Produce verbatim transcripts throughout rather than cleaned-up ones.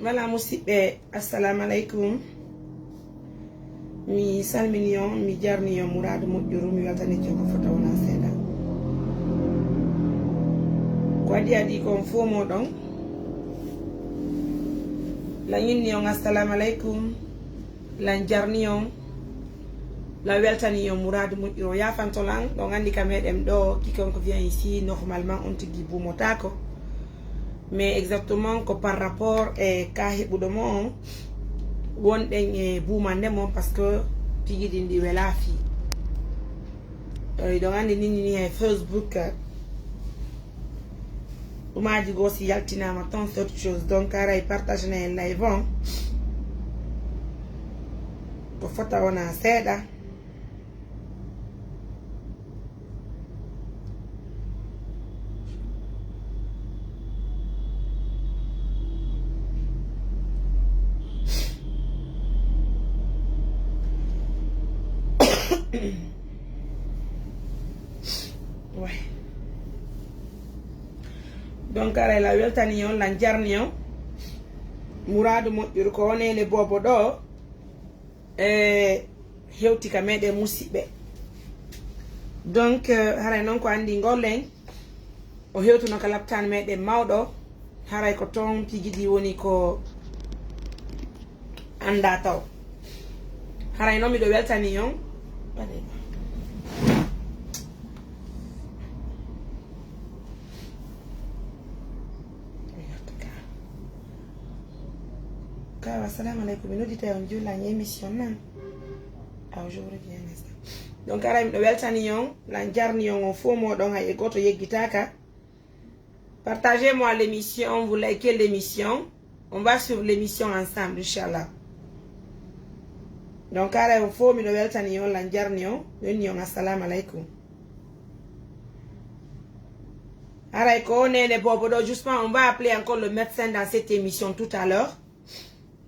Voilà, musidɓe, assalamu aleykum. Mi salmini on, mi jarni on muraadu moƴƴuru, mi weltani on ko fota wona seeɗa. Ko adii adii ko on fof moɗon. Lan inni on assalamu aleykum. Lan jarni on. Lan weltani on muraadu moƴƴuru. O yaafanto lan, ɗon anndi ka meɗen ɗo, quiconque vient ici, normalement, on tigi buumotaako. Mais exactement ko par rapport e ka heɓuɗo mo on, wonɗen e buumande mo, parce que tigi ɗin ɗi welaa fii. Eh, hiɗon anndi ni, ni, ni e Facebook, eh, ɗumaaji goo si yaltinaama ton, c'est autre chose. Donc, haray partage na en live on. Ko fota wona seeɗa. Way. Donc, haray lan weltani on, lan jarni on. Muraadu moƴƴuru ko o neene boobo ɗo. E hewti ka meɗen musidɓe. Donc, eh, haray non ko anndi ngol en. O hewtuno ka laptaan meɗen mawɗo. Haray ko ton tigi ɗi woni ko annda taw. Haray non miɗo weltani on. Kawa, assalamu aleykum. Mi noddita on julla en émission nan. Aw, je vous reviens un instant. Donc, haray miɗo weltani on, lan jarni on, on fof moɗon hay e gooto yeggitaaka. Partagez-moi l'émission, vous likez l'émission. On va suivre l'émission ensemble, inchallah. Donc, haray on fof miɗo weltani on, lan jarni on, mi inni on assalamu aleykum. Haray ko o neene boobo ɗo, justement, on va appeler encore le médecin dans cette émission tout à l'heure.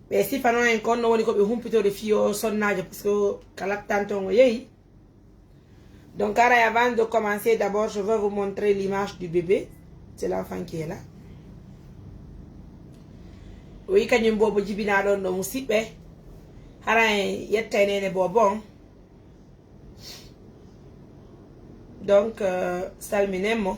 Ɓe sifano en kon no woni ko ɓe humpitorde fii o sonnaajo, parce que ka laptaan ton o yehi. Donc, haray, avant de commencer, d'abord, je veux vous montrer l'image du bébé. C'est l'enfant qui est là. O yi kañum boobo jibinaa ɗon ɗo, musidɓe. Haray en yettay neene boobo on. Donc, euh, salminen mo.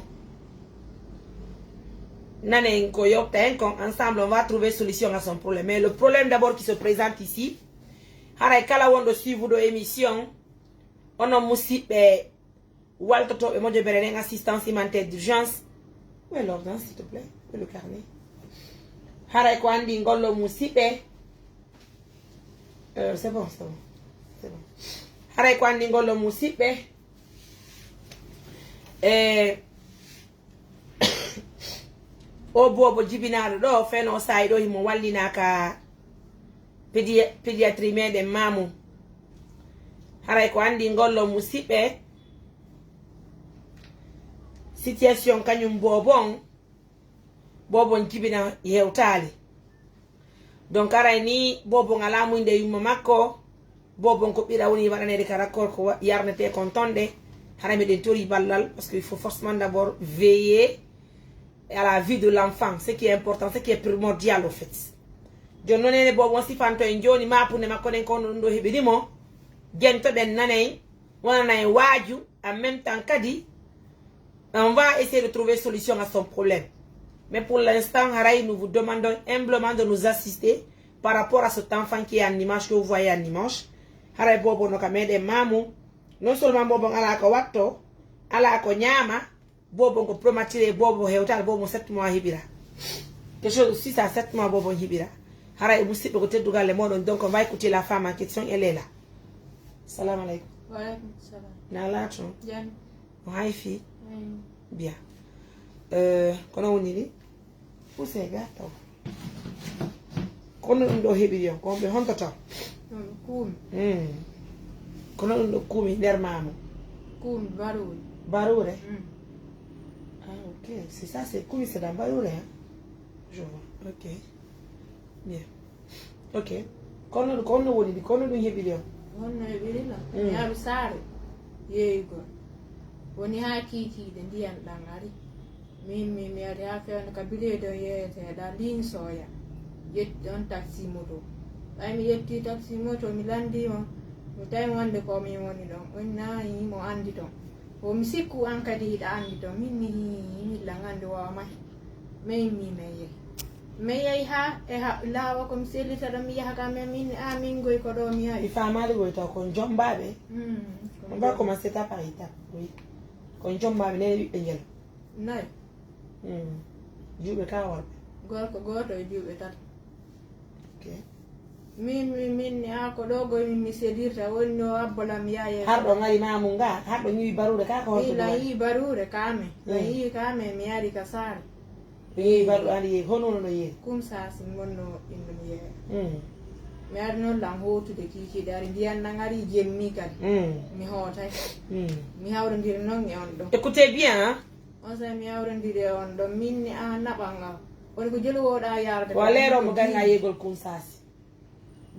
Nanen ko yewta en kon, ensemble, on va trouver solution à son problème. Mais le problème d'abord qui se présente ici, haray kala wonɗo suivuɗo émission, onon musidɓe waltotooɓe mojobere nden, assistance humanitaire d'urgence, où est l'ordonnance, s'il te plaît? Où est le carnet? Haray ko anndi ngollo musidɓe. Euh, c'est bon, c'est bon. C'est bon. Haray ko anndi ngollo musidɓe. E o boobo jibinaaɗo ɗo, feno saa'i ɗo himo wallinaa ka pédia-, pédiatrie meɗen Mamou. Haray ko anndi ngollo musidɓe. Situation kañum boobo on, boobo on jibina hewtaali. Donc, haray ni, boobo on alaa muynde yumma makko. Boobo on ko ɓira woni waɗaneede ka raccord ko wa-, yarnetee kon ton ɗe. Haray miɗen tori ballal, parce que il faut forcément d'abord veiller à la vie de l'enfant, ce qui est important, ce qui est primordial au fait. Jooni non ene boobo on sifanto en jooni maapunde makko ɗen ko no ɗum ɗo heɓiri mo. Jentoɗen nanay, wonanay waaju, en même temps kadi, on va essayer de trouver solution à son problème. Mais pour l'instant, haray, nous vous demandons humblement de nous assister par rapport à cet enfant qui est en image, que vous voyez en image. Haray boobo no ka meɗen Mamou. Non seulement boobo on alaa ko watto, alaa ko ñaama, boobo on ko prématuré, boobo hewtaali, boobo sept mois hiɓira. Quelque chose six à sept mois boobo on hiɓira. Haray e musidɓe ko teddugal e moɗon, donc on va écouter la femme en question, elle est là. Salam aleykum. Wa aleykum salam. Na laato? Jam. O hay fii? Bien. Euh, kono woni ɗi? Poussez ga taw. Kono ɗum ɗo heɓiri on, ko ɓe honto taw? Ɗum kuumi. Hmm. Kono ɗum ɗo kuumi nder Mamou? Kuumi baruure. Baruure? Hmm. Ah, ok. C'est ça, c'est kuumi, c'est dans baruure, hein? Je vois. Ok. Bien. Ok. Kono, kono woni ɗi, kono ɗum heɓiri on? Honno heɓiri la? Mm. Mi ari saare yeeyugol. Woni haa kiikiiɗe ndiyan ɗan ari. Min, min, mi ari haa fewndo ka bileedo yeeyetee ɗa liin sooya. Yetti on taxi moto. Ɓay mi yetti taxi moto, mi landii mo. Mi tawi mo wonde ko min woni ɗon. On naayi mo andi ton. Ko mi sikku an kadi hiɗa andi ton. Min mi hii, mi lan andi wawa mahi. Min mi men yehi. Mi yehi ha e ha laawa ko mi sellita ɗon mi yaha ka men min a min goy ko ɗo mi Mi yahi. faamaali woy taw kon jombaaɓe. Hmm. On va commencer étape par étape. Oui. Kon jombaaɓe ne ɓiɓɓe ngel. Nayi. Hmm. Juuɓe ka worɓe. Gorko gooto e juuɓe tato. Ok. Min min min ni a ko ɗo goy min mi sellirta woni no abbolam yaye. Har ɗo ngari mamu nga, har ɗo ñiwi baruure ka ko Mi holto la ɗum waɗi? Yi baruure kame. La Mm. Yi kame mi ari ka saare. Ɗo ñiwi baruure andi yeeyi, hono no ɗo yeeyi. Kum sas mi wonno inɗum yeeya. Hmm. Mi ari noon lan hootude kiikiiɗe ari ndiyan nan ari jemmi kadi. Hmm. Mi hootay. Hmm. Mi hawrondiri noon e on ɗo. Écoutez bien, hein? On sa mi hawrondiri e on ɗo min ni a naɓan nga. Woni ko jelu woɗa yarde. Ko leero mo ganga yeegol kum sasi.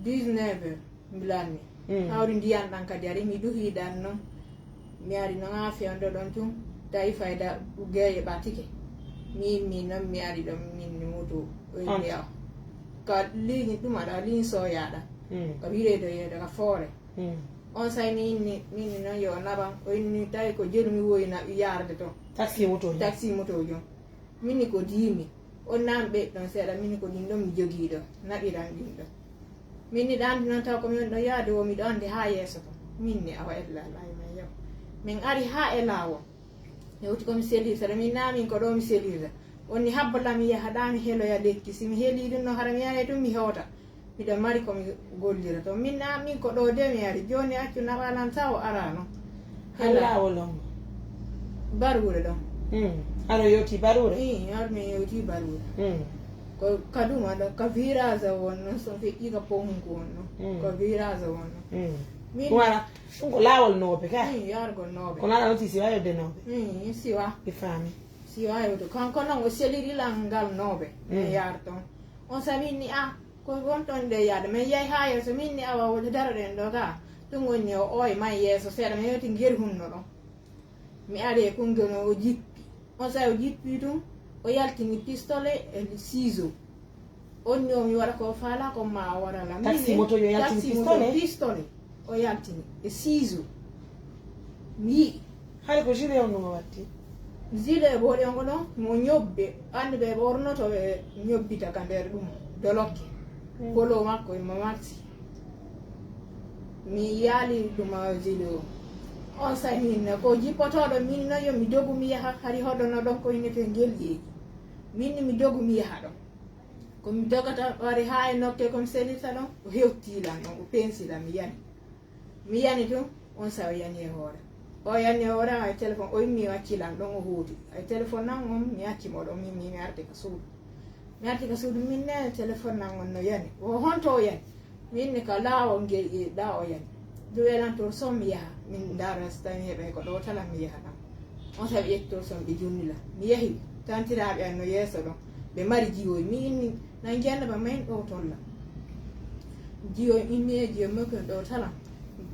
dix-neuf heures mbilanmi. Mm. Hawri ndiyan ɗan kadi ari mi ɗuhi ɗan noon. Mi ari noon ha fewndo ɗon tun tawi fayda geeye ɓatike. Min min noon mi ari ɗon min mi mutu. On. Oya ka ligne ɗum aɗa ligne soyaɗa. Hmm. Ka wiredo yeedo ka foore. Hmm. On say mi inni min ni noon yo naɓan o inni tawi ko jelu mi woyna yarde toon. Taxi moto ni. Taxi moto jom. Min ni ko diimi. On nan ɓe ɗon seeɗa min ni ko ɗin ɗon mi jogii ɗo naɓiran ɗin ɗo. Min ni ɗan noon taw ko min ɗo yaade wo miɗo andi ha yeeso to. Min ni awa ella layi men yo. Min ari ha e laawol. Hewti ko mi selirta ɗo min na min ko ɗo mi selirta. On ni habbo lam mi yaha ɗa mi heloya lekki si mi heli ɗum no hara mi yahay ɗum mi hewta. Miɗo mari ko mi gollira to min na min ko ɗo de mi ari joni accu naɓalan taw arano. Hela o longo. Barwure ɗon. Hmm. Aro yoti barure. I ar min yewti barwure. Hmm. Ko kaduma ɗo ka virage wonno so feƴƴi ka ponko wonno. Mm. Ko virage wonno. Hmm. Min Wala. Ɗum ko laawol nooɓe ka. I yargo nooɓe. Ko nana notice wayo de nooɓe. I siwa. Ɓe faami. Siwa yewto kanko noon o seliri lan ngal nooɓe. Mm. Mi yar ton. On sa min ni a ko won ton de yaade min yay ha yeeso min ni awa wota daro ɗen ɗo ka. Ɗum woni o oy man yeeso seeɗa mi yewti ngir hunno ɗon. Mi ari e kungel o jippi. On sa o jippi ɗum o yaltini pistolet e ciseau. On ni o mi waɗa ko faala ko ma o waɗa la. Taxi moto yo yaltini Taxi pistolet? Moto pistolet o yaltini e ciseau. Mi yi'i. Hari ko jile on ɗum o watti. Jile e boɗe on ɗon mo ñobbe andi ɓe ɓornoto ɓe ñobbita ka nder ɗum dolokke. Polo makko e mamatsi. Mi yaali ɗum a jili o. On sa min ko jippotoɗo min no yo mi dogu mi yaha hari hoɗono ɗon ko innete ngel yeeji. Min ni mi dogu mi yaha ɗon. Ko mi dogata wari ha e nokke ko mi selirta ɗon o hewtilan ɗon o pensila mi yani. Mi yani tun on sa o yani e hoore. O yani e hoore ay téléphone o immi o accilan ɗon o hooti ay téléphone nan on mi acci mo ɗon min mi arti ka suudu. Mi arti ka suudu min ne téléphone nan on no yani o honto o yani. Min ne ka laawol ngel e ɗa o yani. Duwelan toon son mi yaha min ndara so tawi heɓe ko ɗo tala mi yaha ɗan. On sa ɓe ƴetti toon son ɓe jonnila mi yahi tantiraɓe an no yeeso ɗon. Ɓe mari jiwoy mi inni nan jannaba mayin ɗo tolla. Jiwoy inni e jiwoy makko en ɗo tala.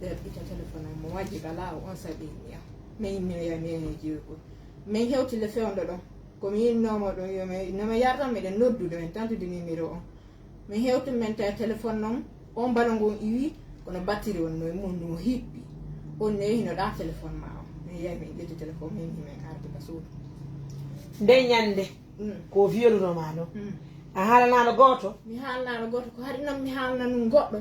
Ɓe ita téléphone am mo wajji ka laawol on sa ɓe inni am. Min inni mi yahi mi yahi jiwoy ko min hewti le fewndo ɗon. Ko mi innomo ɗon yo mi no mi yartan miɗen noddude min tantude numéro on. Min hewti min tawi téléphone noon on balo ngon iwi kono battiri on no e mum ɗum hippi. On ne hino ɗa téléphone ma on min yahi min ƴetti téléphone min himin arde ka suudu. Nde ñande Mm. Ko violunoma ɗo. Mm. A haalanano gooto. Mi haalnaɗo goto ko hari noon mi haalna nun goɗɗo.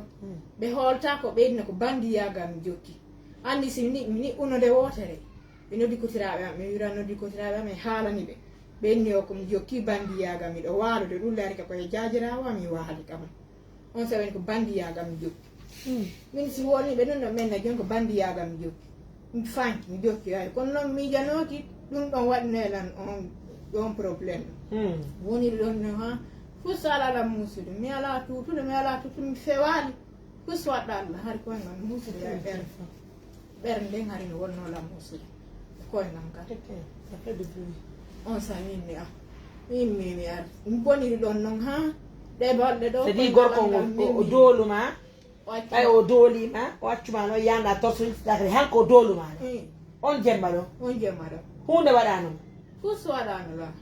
Ɓe hoolta ko ɓeydina ko bandiyagal mi jokki. Andi si ni mi niɓɓuno nde wootere. Ɓe noddi kotiraɓe am ɓe wira noddi kotiraɓe am e haalani ɓe. Ɓe inni o ko mi jokki bandiyagal miɗo waalude ɗum lari ka koye jaajirawo am mi waali kama. On sa woni ko bandiyagal mi jokki. Min si woniɓe ɗum ɗo men na joni ko bandiyagal mi jokki. Mi fanki mi jokki ay kono noon miijanooki ɗum ɗon waɗnoy lan on ɗon problème. Woniri ɗon no ha fuu so alaa lan muusude mi alaa tuutude mi alaa tuutude mi fewaali. Fuu so waɗɗa Allah hari koye ngal muusude e ɓernde. Ɓernde nden hari no wonnoo lan muusude e koye ngal ngal. On sa min mi ah min mi mi ar mi boniri ɗon noon ha ɗe balɗe ɗo. Sadi gorko o dooluma. Ɓay o doolima o accuma no yanda torso yiltidakre hanko o dooluma no. On jemma ɗo. On jemma ɗo. Hunde waɗanoma. Fuu so waɗano lan.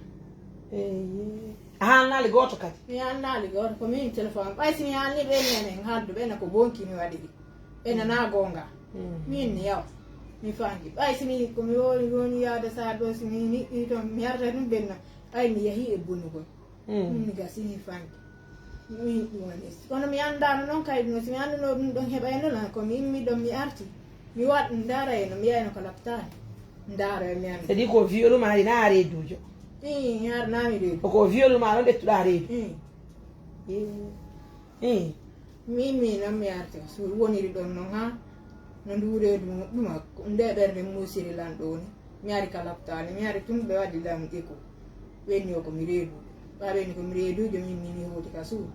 Eyyi. A haalnaali gooto kadi? Mi haalnaali gooto, ko min téléphone. Ɓay si mi haalni ɓe nene, haaldu ɓe na ko bonki mi waɗiri. Ɓe nana goonga. Min ni yaw. Mi fanki. Ɓay si mi ko mi woni woni yaade saa ɗo si mi ni ɗi toon mi yarata ɗum ɓenna. Ɓay mi yahi e bonugol. Ɗum mi gasi mi fanki. Min ɗum woni. Kono mi anndaano noon kay ɗum. Si mi annduno ɗum ɗon heɓayno lan ko mi immi ɗon mi arti. Mi waɗ ndara e no mi yayno ko laptaani. Ndara e mi anndi. C'est-à-dire ko viol ma ari na reedujo. Ii, har na mi reedu. Ko viol ma ɗon ƴettuɗa reedu. Ii. Ii. Min min noon mi arti so woniri ɗon noon ha no ndu reedu ɗuma nde ɓernde musiri lan ɗo ni. Mi ari ka laptaani mi ari tun ɓe waɗi lan eko. Ɓenni o ko mi reedu. Ɓa ɓenni ko mi reedujo min min mi hoti ka suudu.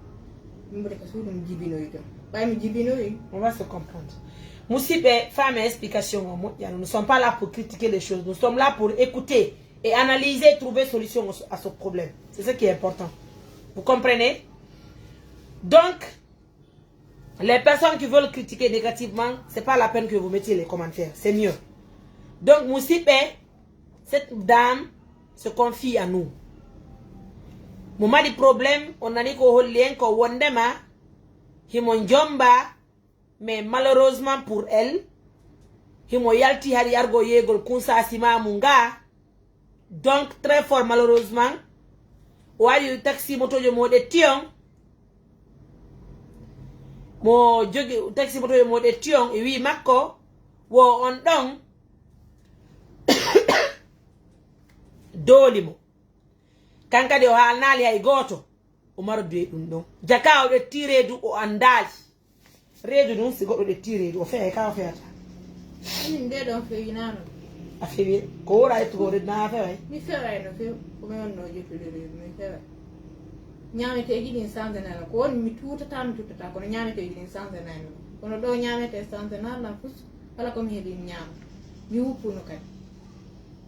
Min mboti ka suudu mi jibinoyi ton. Ɓay mi jibinoyi. On va se comprendre. Musidɓe, femme explication o moƴƴano. Nous sommes pas là pour critiquer les choses. Nous sommes là pour écouter et analyser et trouver solution au- à ce problème. C'est ce qui est important. Vous comprenez? Donc, les personnes qui veulent critiquer négativement, c'est pas la peine que vous mettiez les commentaires. C'est mieux. Donc, musidɓe, cette dame se confie à nous. Mo mari problème, o nani ko holli en ko wondema himo jomba, mais malheureusement pour elle, himo yalti hari yargo yeegol kunsa simamu nga. Donc très fort malheureusement, o ari taxi motojo mo ɗetti on, mo jogi taxi motojo mo ɗetti on, e wi makko wo on ɗon dooli mo. Kan kadi o haalnaali hay gooto. O mardu e ɗum ɗon. Jaka o ɗetti reedu o anndaali. Reedu ɗum si goɗɗo ɗetti reedu o fewa ka o fewata. Min nde ɗon fewinaano. A fewi ko wora ettugo reedu na a feway. Mi feway no few ko mi wonno ƴettude reedu mi feway. Ñaameteeji ɗin sanzenano ko woni mi tuutata mi tuttata kono ñaameteeji ɗin sanzenano kono ɗo ñaamete sanzenano lan fus kala ko mi heɓi mi ñaama mi wuppuno kadi.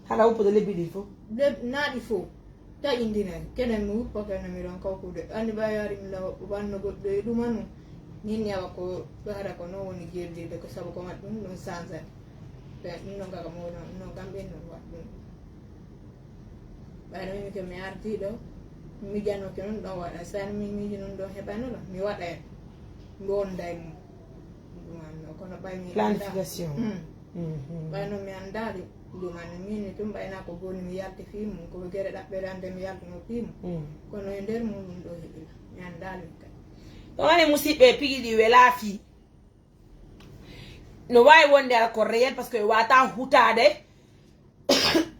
Haɗa wuppude lebbi ɗin fof. Naaɗi fof. Taƴindinen kenen mi wuppa kene miɗon kawkude anndi ɓay ari mi lawa ɓanno goɗɗo e ɗuma nun. Min yawa ko ɗo haɗa ko non woni geldirde ko sabu ko waɗi ɗum ɗum sansani. Ɓe ɗum non kaka mowɗon ɗum non kam ɓen non waɗi ɗum. Ɓayno min ke mi ardi ɗo mi mijannoke nun ɗon waɗa sani min miji nun ɗon heɓano ɗon mi waɗa en. Mi wonda e mum. Ɗum anno kono ɓay mi planification. Ɓayno mi anndaali ɗum anno min ni tun ɓayna ko boni mi yalti fii mum ko gere ɗaɓɓere annde mi yaltuno fii mum. Kono e nder mum ɗum ɗo heɓina mi anndaali kadi. Ɗon ani musiɓɓe pigi ɗi welaa fii. No waawi wonde ala ko réel parce que wata hutaade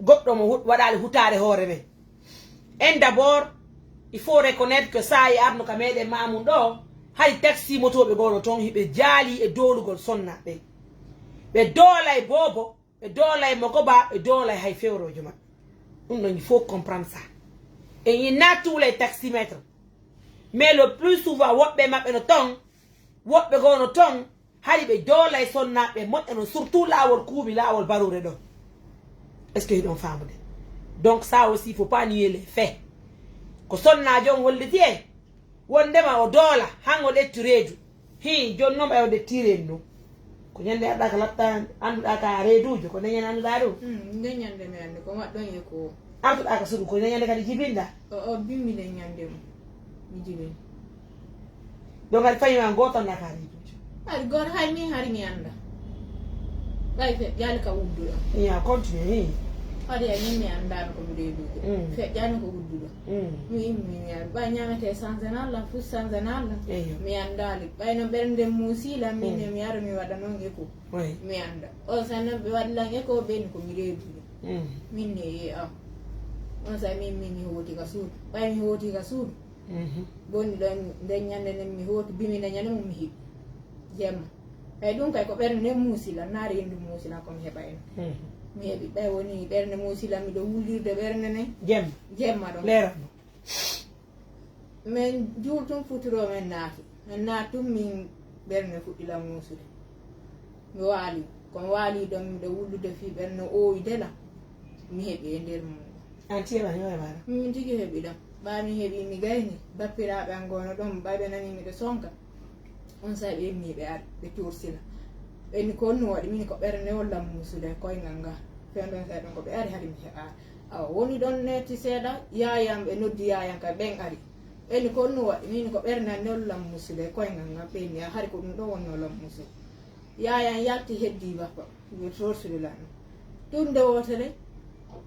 goɗɗo mo waɗaali hutaade hoore men. En d'abord il faut reconnaître que saayi arno ka meɗen mamum ɗo hari taxi motoɓe gowno toon hiɓe jaali e doolugol sonna ɓe. Ɓe doolay boobo ɓe doolay mogoba ɓe doolay hay fewrojo maɓɓe. Ɗum ɗon il faut comprendre ça. Et il n'a tous les taximètres. Mais le plus souvent woɓɓe maɓɓe no toon woɓɓe gowno toon hari ɓe joolay sonnaaɓe moƴƴa noon surtout laawol kuuɓi laawol baruure ɗon. Est ce que hiɗon faamude? Donc ça aussi faut pas nier les faits. Ko sonnaajo on holliti e wondema o doola han o ɗetti reedu. Hi jooni noon ɓay o ɗetti reedu ndun ko ñande arɗa ka latta annduɗa ka reedujo ko nde ñande annduɗa ɗum. Nde ñande mi anndi ko waɗɗon e ko artuɗa ka suudu ko nde ñande kadi jibinɗa. O o bimmi nde ñande mum mi jibini. Ɗo kadi fayi ma goto naka reeduji. Hari goto hay min hari mi anda. Ɓay feƴƴani ka wudduɗo. Ya continue hi. Hari hay min mi andano ko mi reeduɗo. Feƴƴani ko wudduɗo. Mi immi mi ari ɓay ñamete sanzenal lan fus sanzenal lan. Mi andali ɓay no ɓernde musi lan min ne mi ara mi waɗa noon eko. Mi anda on sannan ɓe waɗi lan eko ɓeni ko mi reeduɗo. Min ne ye am. On sa min min mi hoti ka suudu ɓay mi hoti ka suudu. Boni ɗon nden ñande nden mi hooti bimi nde ñande mum mi heɓi jemma. Ɓay ɗum kay ko ɓernde nden muusilan naa reendu muusilan ko mi heɓa en mi heɓi ɓay woni ɓernde muusilan miɗo wullirde ɓernde nden jemma jemma ɗon leerano. Min juul tun futuro min naati min naati tun min ɓernde fuɗɗilan muusude. Mi waali ko mi waali ɗon miɗo wullude fii ɓernde oowi dela mi heɓi e nder mum. An tiyama hiway maɗa. Min tigi heɓi ɗam ɓa mi heɓi mi gayni bappiraɓe an gono ɗon ɓa ɓe nani miɗo sonka. On sa ɓe immi ɓe ari ɓe tursila. Ɓeni ko honno waɗi min ko ɓernde walla muusude koyngal ngal. Fewndon sa ɗon ko ɓe ari hari mi heɓa. Awa, woni ɗon netti seeɗa, yaayan ɓe noddi yaayan ka ɓen ari. Ɓeni ko honno waɗi? Min ko ɓernde an nellam musiba e koyngal ngal, ɓeni a hari ko ɗum ɗo wonno lam musiba. Yaayan yalti heddi bappa, yo torsude lan. Tun nde wootere,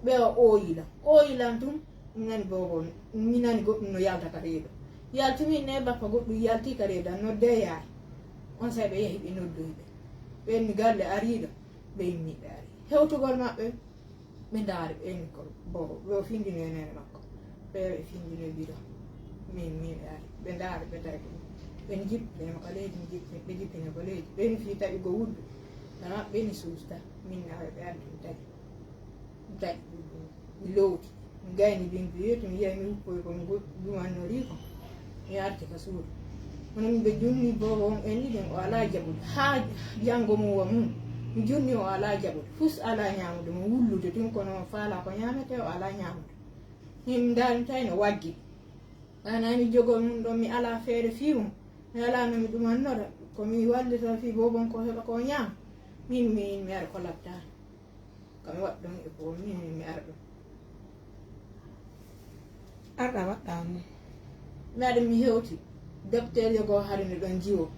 ɓe o ooyi lan. Ooyi lan tun, mi nani boobo, mi nani goɗɗum no yalta ka reedo. Yalti min ne bappa goɗɗum yalti ka reedo, an nodde yaay. On say ɓe yahi ɓe noddoyi ɓe. Ɓen galle ariiɗo, ɓe immi ɓe ari. Hewtugol maɓɓe, ɓe ndaari ɓe ni ko boobo, ɓe o findino e neene makko. Ɓe ɓe findino e biro. Min, min ɓe ari. Ɓe ndaari ɓe tawi ɗum. Ɓe jippi, ɓe no ko leydi, mi jippi, ɓe jippino ko leydi. Ɓe no fii tawi ko wuddu. Nana ɓe ni suusta. Min na ɓe addi mi tawi. Mi tawi ɗum. Mi lowti. Mi gayni bimbi yeeto, mi yiya mi uppoy ko mi go-, dumannorii ko. Mi arti ka suudu. Kono min ɓe junni boobo on en ɗiɗen, o alaa jaɓude. Haa janngo mum wa mum. Mi junni o alaa jaɓude. Fus alaa ñaamude mo wullude tun, kono o faalaa ko ñaametee, o alaa ñaamude. Min ndaari tawi no waggi. Ɓay na mi jogoo mum ɗon, mi alaa feere fii mum. Mi alaa no mi ɗumannora. Ko mi wallitoo fii boobon ko heɓa ko o ñaama. Min, min, mi ara ko labtaani. Ko mi waɗa ɗon e ko min, min, mi ara ɗon. Arɗa waɗɗa on ni. Mi ari mi hewti. Dokteer yo goo hari mi ɗon jiwo.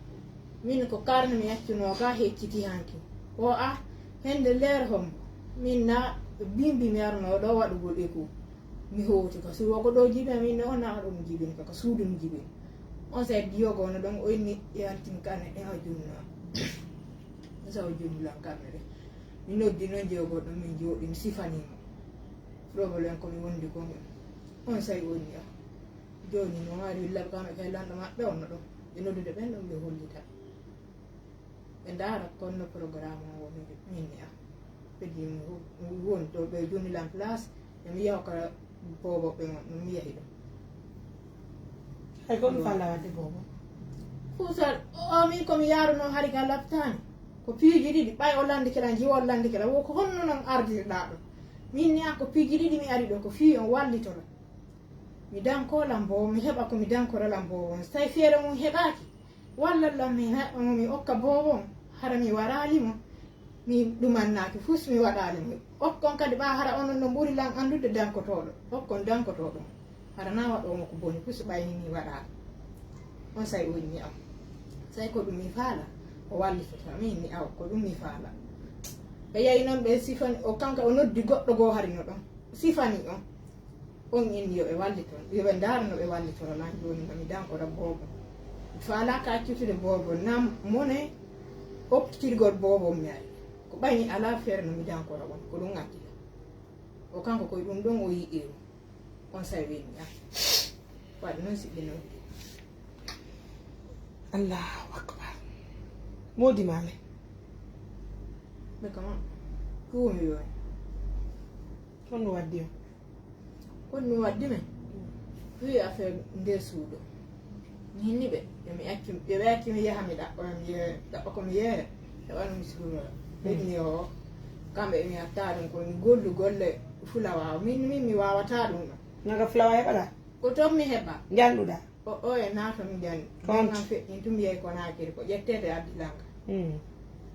Min ko karne mi accunoo ka hecciti hanki. O a hende leer hombo. Min na bimbi mi arnoo ɗo waɗugol eku. Mi hewti ka suudu ko ɗo jibi min ne on na ɗum jibin ka, ka suudu mi jibin. On sa diyo goo no ɗon o inni yaltin kane ɗen a junno. Sa o junno lan karne ɗen. Mi noddi non jeego ɗon min jooɗi mi sifani mo. Problème ko mi wondi ko min. On say woni ya. Jooni no mari laɓi kam e kay lanɗo maɓɓe on no ɗon. Ɓe noddude ɓen ɗon ɓe hollita. Ɓe ndaara konno programme o woni min ni am. Ɓe di mi hu-, mi woni to ɓe joni lan place. E mi yaha ka boobo ɓe on, mi yahi ɗon. Hay ko mi falla wadde boobo. Fusal, o min ko mi yaruno hari ka laptani. Ko piiji ɗiɗi, ɓay o landi kela, jiwo o landi kela. Wo ko honno non ardirɗa ɗo? Min ni an ko piiji ɗiɗi mi ari ɗo, ko fii on wallitoro. Mi danko lan boobo, mi heɓa ko mi dankora lan boobo. Say feere mum heɓaaki. Walla lan mi heɓa mo mi okka boobo on. Hara mi waraali mo. Mi ɗumannaaki fus mi waɗaali mo. Okkon kadi ɓa hara onon no ɓuri lan anndude dankotooɗo. Okkon dankotooɗo mo. Hara na waɗoo mo ko boni fus ɓayni mi waɗaali. On say o inni am. Say ko ɗum mi faala. O wallitota min ni aw ko ɗum mi faala. Ɓe yahi noon ɓe sifani o kanka o noddi goɗɗo goo hari no ɗon. Sifani on. On inni yo ɓe walliton, yo ɓe ndaara no ɓe wallitora lan jooni no mi dankora boobo. Mi faalaaka accitude boobo, nam mone okkitirgol boobo mi ari. Ko ɓayni alaa feere no mi dankora on, ko ɗum accita. O kanko koye ɗum ɗon o yiɗi ɗum. On say ɓe inni, ah. Waɗi noon si ɓe noddi. Allahu akbar. Moodi maale. Ɓe kama, ɗum mi yoy. Honno waddi on? Ko ɗum waddi men? Wi affaire nder suudu. Mi hinni ɓe, yo mi accu, yo ɓe accu mi yaha mi ɗaɓɓa, mi ye-, ɗaɓɓa ko mi yeere. Heɓa no mi suudu. Ɓe ni o, kamɓe mi hatta ɗum ko mi gollu golle fulawa. Min, min mi wawata ɗum ɗo. Naga fulawa heɓata? Ko toon mi heɓa. Njanɗuɗa? O, o e naato mi jani. Compte. Ɗum an feƴƴin tum yehi ko naakiri ko ƴettede addi langa. Mm.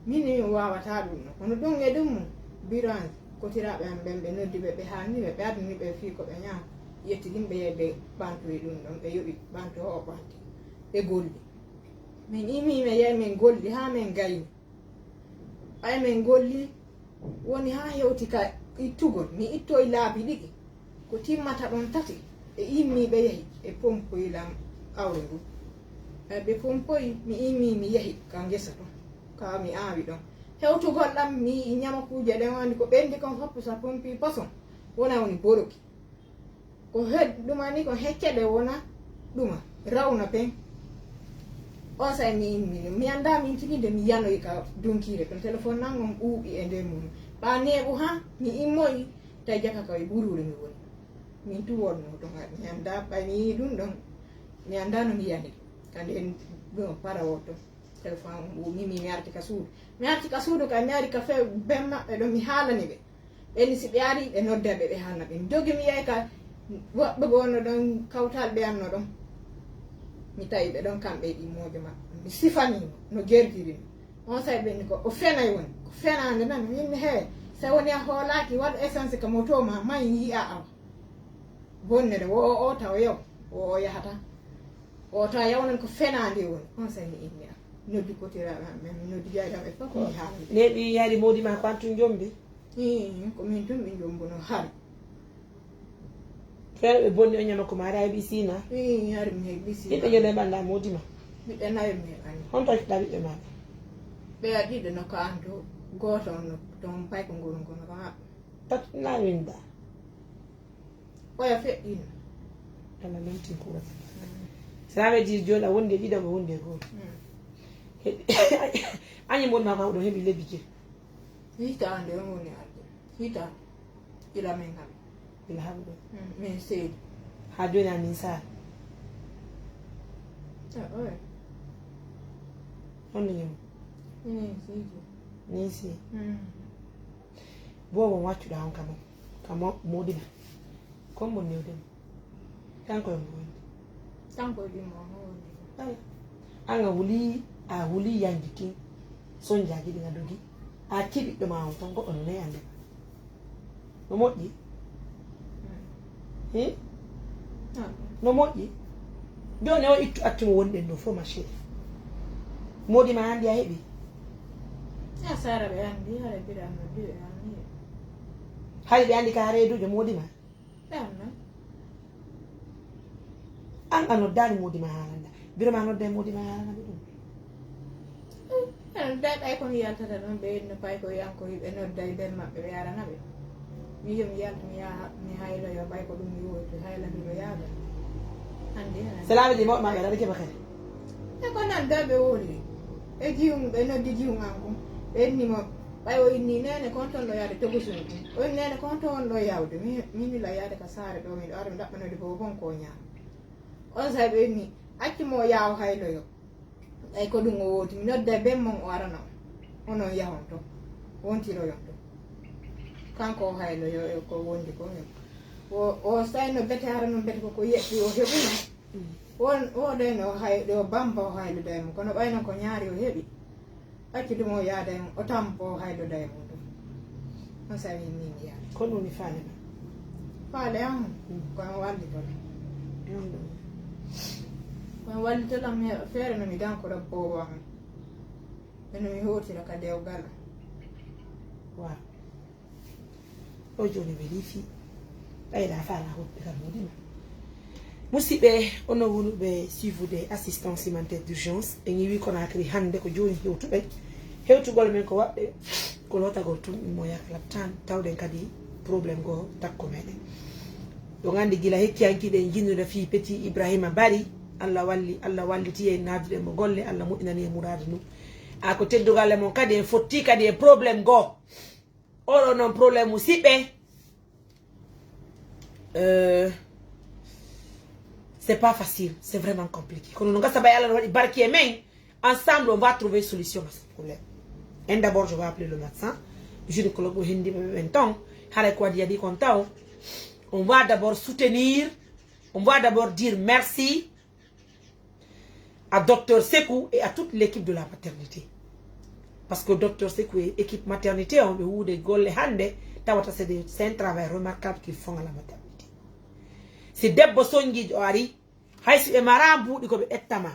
Min ni mi wawata ɗum ɗo. Kono ɗum e ɗum mum, biran kotiraaɓe am ɓen ɓe noddi ɓe, ɓe haalni ɓe, ɓe addani ɓe fii ko ɓe ñaama. Yetti ɗin ɓe yedde ɓantoyi ɗum ɗon, ɓe yoɓi ɓanto o ɓanti. Ɓe golli. Min imi mi yehi min golli haa min gayni. Ɓay min golli woni haa hewti ka ittugol. Mi ittoyi laabi ɗiɗi. Ko timmata ɗon tati, ɓe immi ɓe yahi, ɓe pompoyi lan awre ngun. Ɓay ɓe pompoyi, mi immi mi yahi ka ngesa ɗon, ka mi aawi ɗon. Hewtugol ɗan, mi yi'i ñamakuuje ɗen, andi ko ɓendi kon fof, sa pompi poson, wona woni boroki. Ko hed-, ɗuma ni ko heccede wona ɗuma, rawna pen. On say mi immi, mi annda min tigi nde mi yanoyi ka dunkiire ɗon, téléphone nan on ɓuuɓi e nder mum. Ɓa neeɓu ha, mi immoyi, tawi jaka ka e ɓuruure mi woni. Min tu wonno ɗon, mi annda ɓay mi yi'i ɗum ɗon, mi annda no mi yani. Kande en ɗum para o to, téléphone on ɓuuɓi, mi, mi arti ka suudu. Mi arti ka suudu kay, mi ari ka few ben maɓɓe ɗon, mi haalani ɓe. Ɓen si ɓe ari, ɓe nodda ɓe, ɓe haalna ɓe. Mi dogi mi yahi ka woɓɓe goo no ɗon, kawtal ɓe anno ɗon. Mi tawi ɓe ɗon kamɓe e ɗimmoojo maɓɓe. Mi sifani mo, no gerdiri mi. On say ɓe ni ko, o fenay woni. Ko fenaande nan, min he, So woni a hoolaaki, waɗu essence ka moto ma, may yi'a awa. Bonnere, wo o, o taw yaw, wo o yahata. O taw yaw non ko fenaande woni. On sey mi inni am. Noddi kotiraaɓe am ɓen, mi noddi jeyɗam ɓe fof, mi haala. Neeɓi yari moodi ma ko an tun jombi? Ii, ko min tun ɓe jombuno hari. Feere ɓe bonni on ñama ko maari ay ɓi siina? Ii, hari mi heɓi siina. Ɓiɓɓe joɗe ɓannda moodi ma? Ɓiɓɓe nayo mi heɓani. Honto ɓiɓɓe maɓɓe? Ɓe a ɗiɗo no ko an to, gooto on no toon pay ko ngol ngol no ko maɓɓe. Tati na winda. Oya feƴƴino. Kala lomtin kuurata. Mm. Cela veut dire jooni a wondi e ɗiɗo, mo wondi e gooto. Mm. Heɓi, añi mon ma ko ɗo heɓi lebbi jeyi. Hitaande on woni arde. Hitaande. Ila men kam. Ila haɓuɗo. Mm, min seedi. Haa jooni a min saara. Ah, oya. Honno ñamu? Min seedi. Min seedi. Mm. Boobo mo waccuɗaa on kamo, kamo moodina. Kon mo newde mo. Kanko e mo wondi. Kanko e ɗum o mo wondi. Ala. An a huli, a huli yanji kin. Sonjaaji ɗin a dogi. A acci ɓiɗɗo ma on ton goɗɗo no ne ande. No moƴƴi? Hmm? Ah. No moƴƴi? Jooni o ittu accu mo wonɗen ɗo fof, ma chérie. Moodi ma andi a heɓi? A Sara ɓe andi, hara bira no bira andi. Hari ɓe andi ka reedujo moodi ma? Ɓe anna. An a noddaani moodi ma haalanda. Biro ma nodda e moodi ma haalana ɓe ɗum. Ɓe nodda ɓay ko mi yaltata ɗon, ɓe inno pay ko yanko ɓe nodda e ɓen maɓɓe, ɓe arana ɓe. Mi yo mi yaltu, mi yaha, mi hayloyo, ɓay ko ɗum mi woytu, haylanduɗo yaada. Andi hana. Salaaɓe ɗi mawɓe ma ɓe aɗa keɓa kadi. E ko nan da ɓe woni. Ɓe jiwum, ɓe noddi jiwum an kon. Ɓe inni mo, ɓay o inni nene kon ton ɗo yaade togusun ɗum. O inni nene kon ton ɗo yawde. Mi, mi nila yaade ka saare ɗo, miɗo ara mi ɗaɓɓanode ko bon ko ñaama. On say ɓe inni, acci mo yaaw hayloyo. Ɓay ko ɗum o wooti, mi nodda ben mon o arana on. Onon yahon to, wontiroyon to. Kanko o hayloyo e ko wondi ko. O, o say no bete hara non bete ko ko yeɗɗi o heɓuno. On, o ɗen o hay-, o bamba o hayluda e mum. Kono ɓay non ko ñaari o heɓi. Accu ɗum o yaada e mum, o tampo o hayluda e mum ɗum. On sawi min mi yaada. Ko ɗum mi faale ma? Faale am, mm, ko mi wallitola. Ɗum ɗum. Ko mi wallitola mi heɓa feere no mi dankora boobo am. E no mi hotira ka dewgal am. Waaw. O jooni welii fii ɓayda faala hoɗɓe kam hoɗima. Musidɓe, onon wonɓe suivude assistance humanitaire d'urgence, en iwi Conakry hannde ko jooni hewtuɓe. Hewtugol men ko waɗɓe ko lotagol tun mo yaka laptan, tawɗen kadi problème goo takko meɗen. Ɗo nganndi gila hekkiyankiɗen jinnude fii Petit Ibrahima Bari, Allah walli, Allah walliti en, naduɗen mo golle, Allah moƴƴinani en muraadu ndu. A ko teddugal e mon kadi en fotti kadi e problème goo. Oɗo noon problème musidɓe, euh, c'est pas facile, c'est vraiment compliqué. Kono no gasa bay Allah no waɗi barki e men, ensemble on va trouver solution à ce problème. En d'abord, je vais appeler le médecin, gynécologue o hendi ɓe ɓen ton, haray ko waɗi yaɗi kon taw. On va d'abord soutenir, on va d'abord dire merci à Docteur Sekou et à toute l'équipe de la maternité. Parce que Docteur Sekou et équipe maternité on ɓe wuude golle hannde, tawata c'est des, c'est un travail remarquable qu'ils font à la maternité. Si debbo sonjiijo o ari, hay si ɓe mara mbuuɗi ko ɓe ƴettama.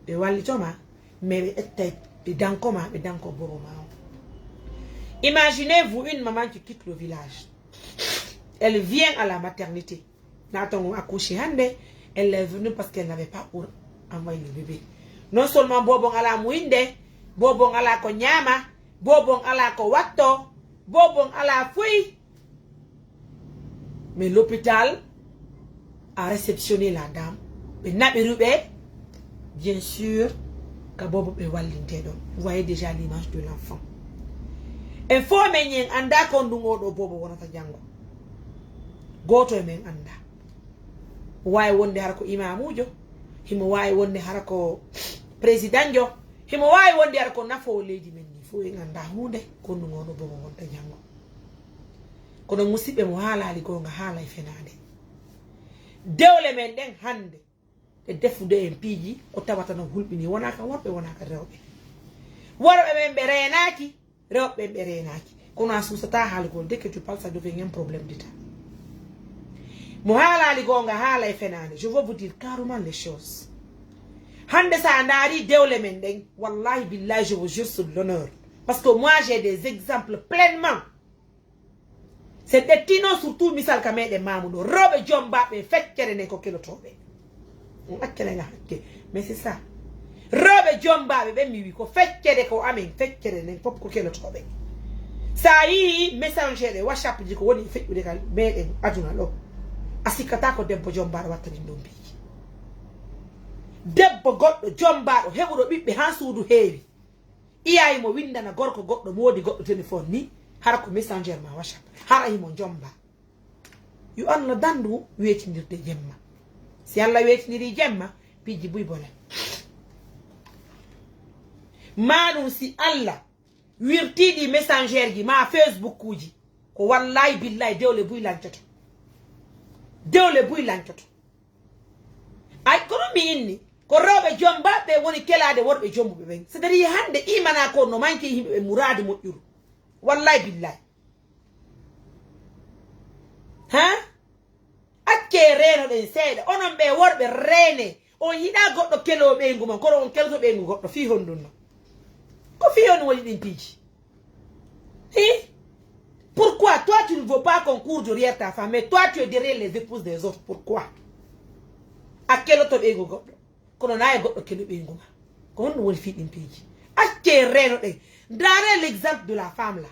Ɓe wallitoma, mais ɓe ƴettay, ɓe dankoma, ɓe danko boobo ma on. Imaginez-vous une maman qui quitte le village. Elle vient à la maternité. Naaton accouché hannde, elle est venue parce qu'elle n'avait pas pour envoyer le bébé. Non seulement boobo on alaa muyinde, boobo on alaa ko ñaama, boobo on alaa ko watto, boobo on alaa fuy. Mais l'hôpital a réceptionné la dame. Ɓe naɓiri ɓe, bien sûr, ka boobo ɓe wallinte ɗon. Vous voyez déjà l'image de l'enfant. En fof men en annda kon ɗum oɗo boobo wonata janngo. Gooto e men annda. Waawi wonde hara ko imamuujo, himo waawi wonde hara ko présidentjo, himo waawi wonde hara ko nafoowo leydi men ni. Fof en annda huunde, kon ɗum oɗo boobo wonta janngo. Kono musidɓe mo haalaali goonga haala e fenaande. Dewle men ɗen hannde, ɗe defude en piiji, o tawata no hulɓini, wonaa ka worɓe, wonaa ka rewɓe. Worɓe ɓen ɓe reenaaki, rewɓe ɓen ɓe reenaaki. Kono a suusataa haalugol, dès que tu parles, ça devient un problème d'État. Mo haalaali goonga, haala e fenaande. Je veux vous dire carrément les choses. Hannde, so a ndaari dewle men ɗen, wallahi billahi, je vous jure sur l'honneur. Parce que moi, j'ai des exemples pleinement. So en ƴettino surtout misal ka meɗen maamu ɗo, rewɓe jombaaɓe feccere nden ko kelotooɓe. On accana nga hakke. Mais c'est ça. Rewɓe jombaaɓe ɓen mi wi ko feccere ko amen, feccere nden fof ko kelotooɓe. So a yii messenger e WhatsApp ji ko woni e feƴƴude ka meɗen aduna ɗo, a sikkataa ko debbo jombaaɗo watta ɗin ɗon piiji. Debbo goɗɗo jombaaɗo heɓuɗo ɓiɓɓe haa suudu heewi. Iyayi mo windana gorko goɗɗo, moodi goɗɗo téléphone ni, hara ko messenger ma WhatsApp, hara himo jomba. Yo Allah dandu weetindirde jemma. Si Allah weetiniri jemma, piiji buy bone. Maɗum si Allah wirtiɗi messenger ji ma Facebook uji, ko wallahi billahi dewle buy lancoto. Dewle buy lancoto. Ay, ko ɗum mi inni. Ko rewɓe jombaaɓe woni kelaade worɓe jombuɓe ɓen. C'est-à-dire hannde imana ko no manki yimɓe ɓe muraadi moƴƴuru. Wallahi billahi. Ha? Acce reeno ɗen seeɗa. Onon ɓe worɓe reene. On yiɗa goɗɗo kelo ɓeyngu mon. Kono on keloto ɓeyngu goɗɗo. Fii honɗun non? Ko fii honɗun woni ɗin piiji? Hi? Pourquoi toi tu ne veux pas qu'on court derrière ta femme, mais toi tu es derrière les épouses des autres? Pourquoi? A keloto ɓeyngu goɗɗo. Kono na e goɗɗo kelo ɓeyngu ma. Ko honɗum woni fii ɗin piiji? Acce reeno ɗen. Ndaare l'exemple de la femme là.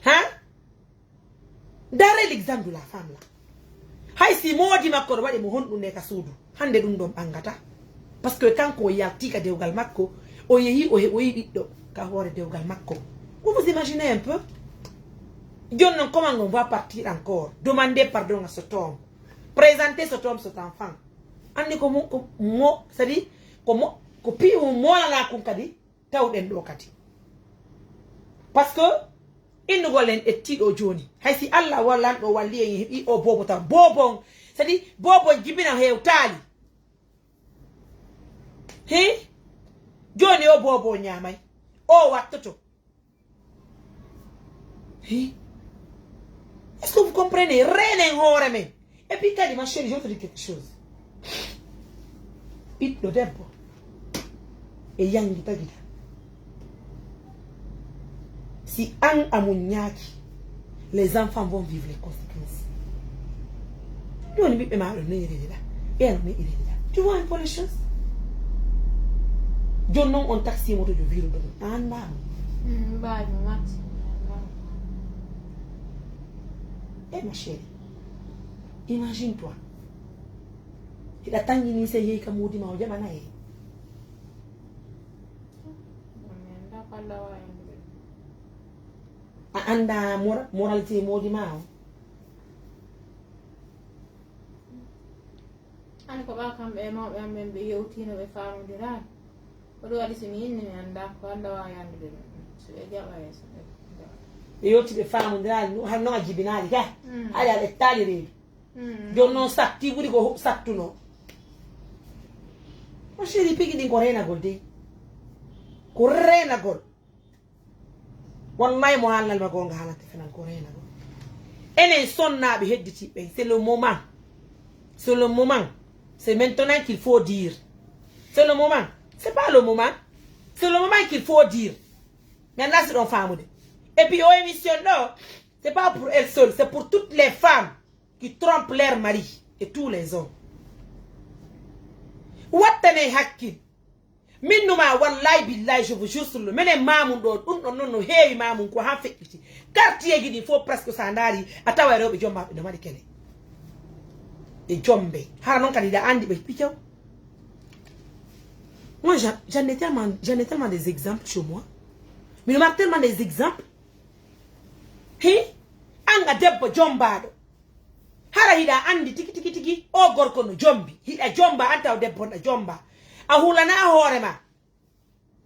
Hein? Ndaare l'exemple de la femme là. Hay si moodi makko ɗo waɗi mo honɗum ne ka suudu, hannde ɗum ɗon ɓangata. Parce que kanko o yalti ka dewgal makko, o yehi o heɓoyi ɓiɗɗo ka hoore dewgal makko. Vous vous imaginez un peu? Jooni non, comment on va partir encore? Demander pardon à cet homme. Présenter cet homme, cet enfant. Anndi ko mo, ko mo, c'est-à-dire ko mo, ko piiwu moolana kun kadi. Tawɗen ɗo kadi. Parce que innugol en ƴetti ɗo jooni. Hay si Allah wallan ɗo walli en heɓi o boobo tan. Boobo on, c'est-à-dire boobo on jibina hewtaali. Hi? Jooni o boobo on ñaamay. O wattoto. Hi? Est-ce que vous comprenez? Reenen hoore men. Et puis kadi, ma chérie, je vais te dire quelque chose. Ɓiɗɗo debbo e yangi tagita. Si an a muññaaki, les enfants vont vivre les conséquences. Jooni ɓiɓɓe ma ɗo neyi reedi ɗa. Ɓeya no neyi reedi ɗa. Tu vois un peu les choses? Jooni noon on taxi moto jo wiiruɗo ɗum. A anndaama. Mm, mbaajmo matti. Eh, ma chérie, imagine toi. Hiɗa tangi ni, se yehi ka moodi ma o jaɓana e. A annda mor-, moralité moodi ma o. Ani ko ɓa kamɓe e mawɓe am ɓen ɓe yewtino ɓe faamodiraani. Ko ɗum waɗi si mi inni mi annda ko Allah waawi anndude ɗum. So ɓe jaɓa e so ɓe jaɓa. Ɓe yewti ɓe faamodiraani, ɗum hano a jibinaali ka. Mm. Aɗa aɗa taali reedu. Mm. Jooni noon satti ɓuri ko sattuno. Mon chéri, pigi ɗin ko reenagol dey. Ko reenagol. Wallahi mo haalnal ma goonga haalante fenan ko reenagol. Enen sonnaaɓe hedditiiɓe ɓen, c'est le moment. C'est le moment. C'est maintenant qu'il faut dire. C'est le moment. C'est pas le moment. C'est le moment qu'il faut dire. Mi annda si ɗon faamude. Et puis o émission ɗo, c'est pas pour elle seule, c'est pour toutes les femmes qui trompent leur mari et tous les hommes. Wattanee hakkil. Min numa wallahi billahi, je vous jure sur le, menen mamun ɗo, ɗum ɗon noon no heewi mamun ko han feƴƴiti. Quartier ji ɗi fof presque sa ndaari a tawa rewɓe jommaɓe no mari kele. E jombe. Hara noon kadi hiɗa anndi ɓe picaw. Moi, j'en, j'en ai tellement, j'en ai tellement des exemples chez moi. Mino mari tellement des exemples. Hi? An a debbo jombaaɗo. Hara hiɗa anndi tigi, tigi, tigi, o gorko no jombi. Hiɗa jomba, an taw debbo no jomba. A hulana hoore ma.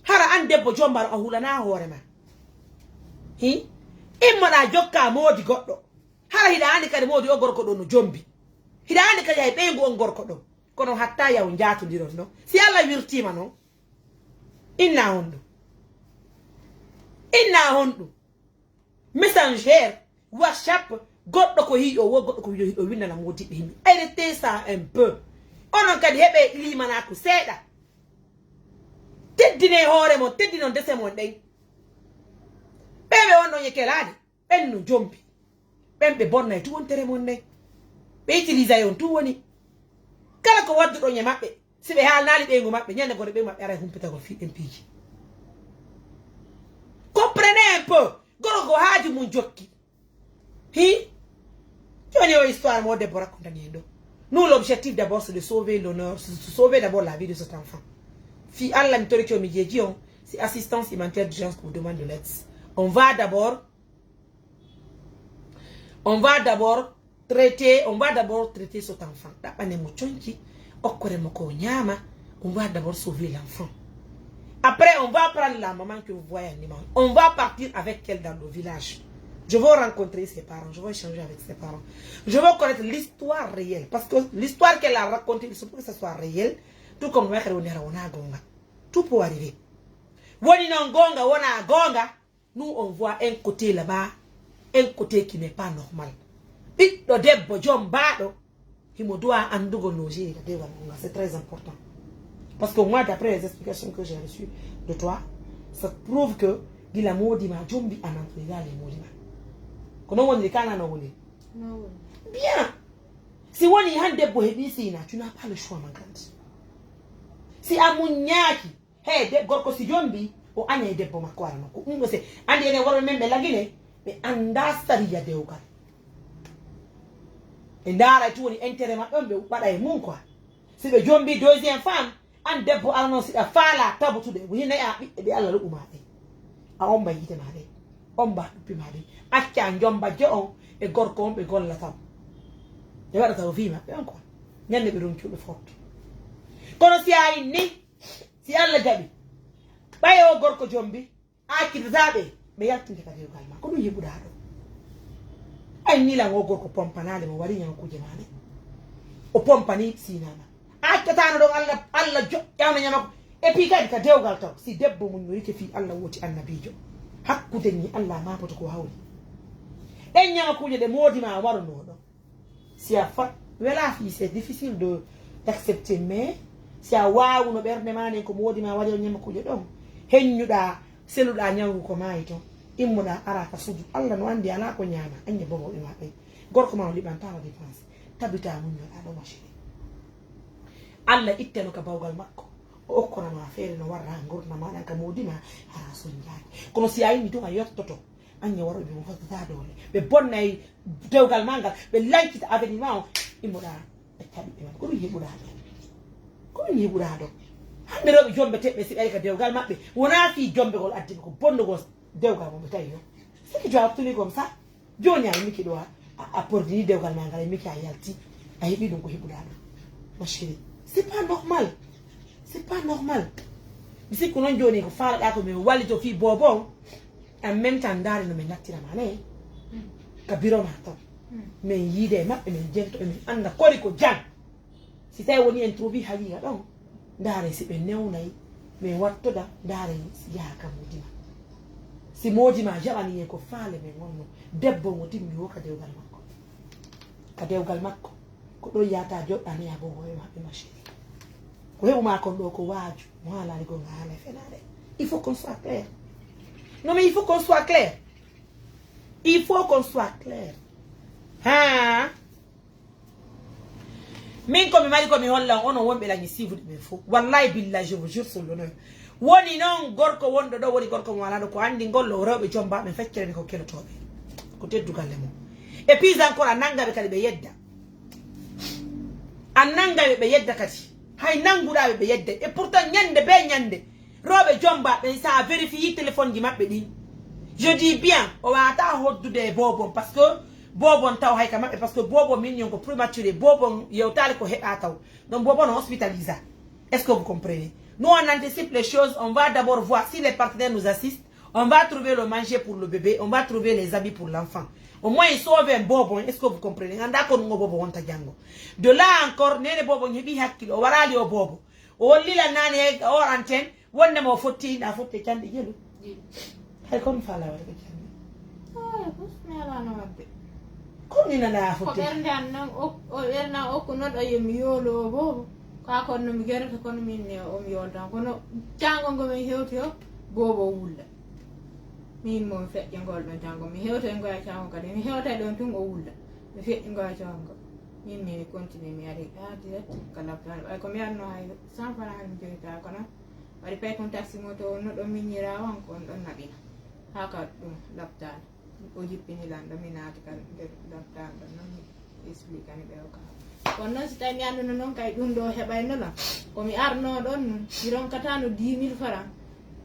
Hara an debbo jombaɗo, a hulana hoore ma. Hi? Immoɗa jokka moodi goɗɗo. Hara hiɗa anndi kadi moodi o gorko ɗo no jombi. Hiɗa anndi kadi hay ɓeyngu on gorko ɗo. Kono hatta yaw njaatondiron no. Si Allah wirtiima noon. Inna honɗum? Inna honɗum? Messenger, WhatsApp, goɗɗo ko yiɗo wo, goɗɗo ko yiɗo, yiɗo winnana mo diɓɓe yimɓe. Arrêtez ça un peu. Onon kadi heɓe limanaaku seeɗa. Teddine hoore mon, teddinon dese mon ɗen. Ɓe ɓe on ɗon e kelaade, ɓen no jombi. Ɓen ɓe bonnay tu wontere mon nden. Ɓe utilisay on tu woni. Kala ko wadduɗon e maɓɓe, si ɓe haalnaali ɓeyngu maɓɓe, ñande gore ɓeyngu maɓɓe aray humpitagol fii ɗen piiji. Comprenez un peu. Goro ko haaju mum jokki. Hi? Jooni o histoire mo debbo rakontani en ɗo. Nous, l'objectif d'abord, c'est de sauver l'honneur, c'est de sauver d'abord la vie de cet enfant. Fii Alla mi torike on, mi jeeji on, si assistance humanitaire d'urgence ko demande de l'aide. On va d'abord, on va d'abord traiter, on va d'abord traiter cet enfant. Ɗaɓɓane mo conci, okkore mo ko ñaama, on va d'abord sauver l'enfant. Après, on va prendre la maman que vous voyez en image. On va partir avec elle dans le village. Je veux rencontrer ses parents, je veux échanger avec ses parents. Je veux connaître l'histoire réelle. Parce que l'histoire qu'elle a racontée, il se peut que ça soit réel. Tout comme on a gonga. Tout peut arriver. Woni non gonga, wona gonga. Nous, on voit un côté là-bas, un côté qui n'est pas normal. Ɓiɗɗo debbo jombaaɗo, himo doit anndugol no jeeyi ka dewal ngal, c'est très important. Parce que moi, d'après les explications que j'ai reçues de toi, ça prouve que gila moodi ma jombi a nantoygaali e moodi ma. Ko non woniri ka nano woni? Bien. Si woni han debbo heɓi sina, tu n'as pas le choix, ma grande. Si a muññaaki, he de gorko si jombi, o añay debbo makko ara nokku. Ɗum ɗo se, andi enen worɓe men ɓe lagine, ɓe anda sariya dewgal. Ɓe ndaara e tu woni intérêt maɓɓe on, ɓe waɗa e mum quoi. Si ɓe jombi deuxième femme, an debbo ara non si ɗa faala tabutude, woni nayi a ɓiɓɓe ɓe Alla luɓu ma ɓe. A omba yiite ma ɗe, omba ɗuppi ma ɗe. Acca jomba je on e gorko on ɓe golla taw. Ɓe waɗa taw fii maɓɓe on quoi. Ñande ɓe ronki ɓe fotto. Kono si a inni, si Alla jaɓi, ɓay o gorko jombi, a accidataa ɓe, ɓe yaltinte ka dewgal ma. Ko ɗum heɓuɗaa ɗo. Ay nilan o gorko pompanaale mo wari ñamakuje ma ɗe. O pompani sinama. A accataano ɗon Alla, Alla joƴƴaano ñamako. Et puis kadi ka dewgal taw, si debbo mum no rike fii Alla woti annabiijo. Hakkunde ni Alla maapoto ko hawri. Ɗen ñamakuje ɗe moodi ma waruno ɗon. Si a fa-, wela fii, c'est difficile de, d'accepter, mais si a waawuno ɓernde ma nden ko moodi ma waɗi on ñamakuje ɗon, heññuɗaa, seluɗaa ñawu ko maayi ton, immoɗaa araa ka suudu. Alla no anndi alaa ko ñaama, aññe bobo e ma ɓen. Gorko ma o liɓantaama dépense, tabitaa muññoɗaa ɗo ma chérie. Alla ittano ka bawgal makko, o okkora ma feere no warra ngurndan ma ɗan ka moodi ma, hara sonjaaki. Kono si a inni tun a yottoto, Aññe worɓe ɓe mo fottata doole. Ɓe bonnay dewgal ma ngal, ɓe lancita avenir ma on. Immoɗa ɓe taɓi ɓe maɓɓe. Ko ɗum heɓuɗa ɗo? Ko ɗum heɓuɗa ɗo? Hande rewɓe jombe teɓɓe si ɓe ari ka dewgal maɓɓe. Wona fii jombegol addi ɓe, ko bonnugol dewgal mo ɓe tawi ɗo. C'est que tu as obtenu comme ça. Jooni a immike ɗo a, a, a pordini dewgal ma ngal, a immike a yalti. A heɓi ɗum ko heɓuɗa ɗo. Ma chérie, c'est pas normal. C'est pas normal. Mi sikku noon jooni ko faalaɗa ko min wallito fii boobo on. En même temps, ndaari no min nattira ma ne. Ka biro ma ton. Min yiide e maɓɓe, min jento e min annda kori ko jang. Si tawi woni en trouvi haqiqa ɗon, ndaare si ɓe newnay, min wattoda, ndaare si yaha ka moodi ma. Si moodi ma jaɓani en ko faale min wonno, debbo ngo timmi wo ka dewgal makko. Ka dewgal makko, ko ɗon yahata joɗɗa ne ya boobo e maɓɓe ma chérie. Ko heɓu ma kon ɗo ko waaju, mo haalaali gonga haala e fenaade. Il faut qu'on soit clair. Non, mais il faut qu'on soit clair. Il faut qu'on soit clair. Ha? Min ko mi mari ko mi holla on, onon wonɓe lañi siifude ɓen fof. Wallahi billahi, je vous jure sur l'honneur. Woni noon gorko wonɗo ɗo, woni gorko mo alaa ɗo, ko anndi ngol ɗo rewɓe jomba ɓe feccere ko kelotooɓe. Ko teddugal e mum. Et puis encore, a nannga ɓe kadi ɓe yedda. A nannga ɓe ɓe yedda kadi. Hay nannguɗaa ɓe ɓe yedda. Et pourtant, ñannde bee ñannde, rewɓe jomba ɓen, so a vérifié téléphone ji maɓɓe ɗin, je dis bien, o waawata hoddude e boobon, parce que boobon taw hay ka maɓɓe, parce que boobon min yon ko prématuré, boobon yewtaali ko heɓa taw. Donc boobon no hospitalisa. Est-ce que vous comprenez? Nous, on anticipe les choses, on va d'abord voir si les partenaires nous assistent, on va trouver le manger pour le bébé, on va trouver les habits pour l'enfant. Au moins, sauver un boobon, est-ce que vous comprenez? Ngannda ko ɗum o boobon wonta janngo. De là encore, neene boobon heɓi hakkil, o waraali o boobo. O hollila nane he hors antenne, Wonde mo fotti, na fotti canɗi jelu. Hay kon fala wala ko canɗi. Ay, kus me ala no wadde. Kon ni nana fotti. Ko ɓernde an noon o ɓernde an okku noon ɗo yomi yoolo o boobo. Ka kon no mi gerata kono min ne o mi yooltan kono cango ngo min hewti o boobo wulla. Min mo feƴƴe ngol ɗon cango mi hewta e ngoya cango kadi mi hewta e ɗon tun o wulla. Mi feƴƴi ngoya cango min mi continue mi ari ha direct ka laptal ɓay ko mi anno hay cent franc mi joyta kono. Waɗi pay kon taxi moto on no ɗon miññiraa on ko on ɗon naɓina haa ka ɗum laptaani. O jippini lanɗo mi naati ka nder laptaani ɗon non mi expliquani ɓe o kaa. Kono noon si tawi mi annduno noon kay ɗum ɗo heɓayno lan ko mi arno ɗon nun mi ronkatano dix mille franc.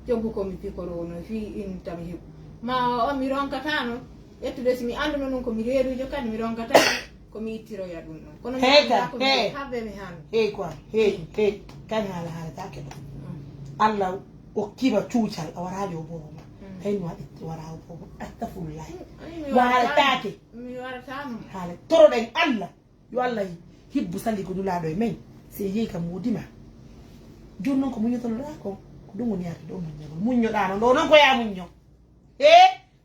Coggu ko mi pikoro no fii in tami heɓu ma o mi ronkatano ƴettude si mi annduno noon ko mi reedujo kadi mi ronkatano. Ko mi ittiroya ɗum ɗon kono mi Hey, anndaa ko mi hey. Habbe mi han. Hey quoi, hey, hey, kan haala haalataake ɗo. Allah okkiima cuucal a waraali o boobo ma. Tawi mi waɗi wara o boobo. Astafurlah. Mi Waalataake. Mi waratano. Haala toroɗen Allah. Yo Allah hibbu sali ko nulaaɗo e men. Si yehi kam wodima. Jooni noon ko muññotonoɗaa ko ko ɗum woni arde ɗo muññagol. Muññoɗaa noon ɗo noon ko yaa muñño. He?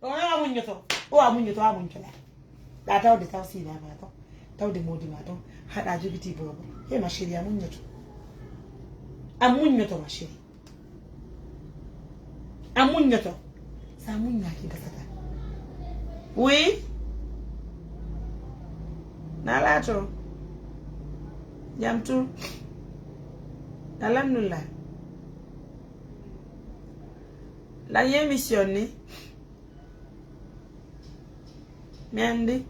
O a muññoto o a muññoto a muññoto la ɗa tawde taw sina ma to tawde modi ma to haɗa jogiti bobo he ma chérie a muññoto a muññoto ma chérie a muññoto sa muññaki gasata oui na laato jam tu alhamdulillah lan émission ni mi andi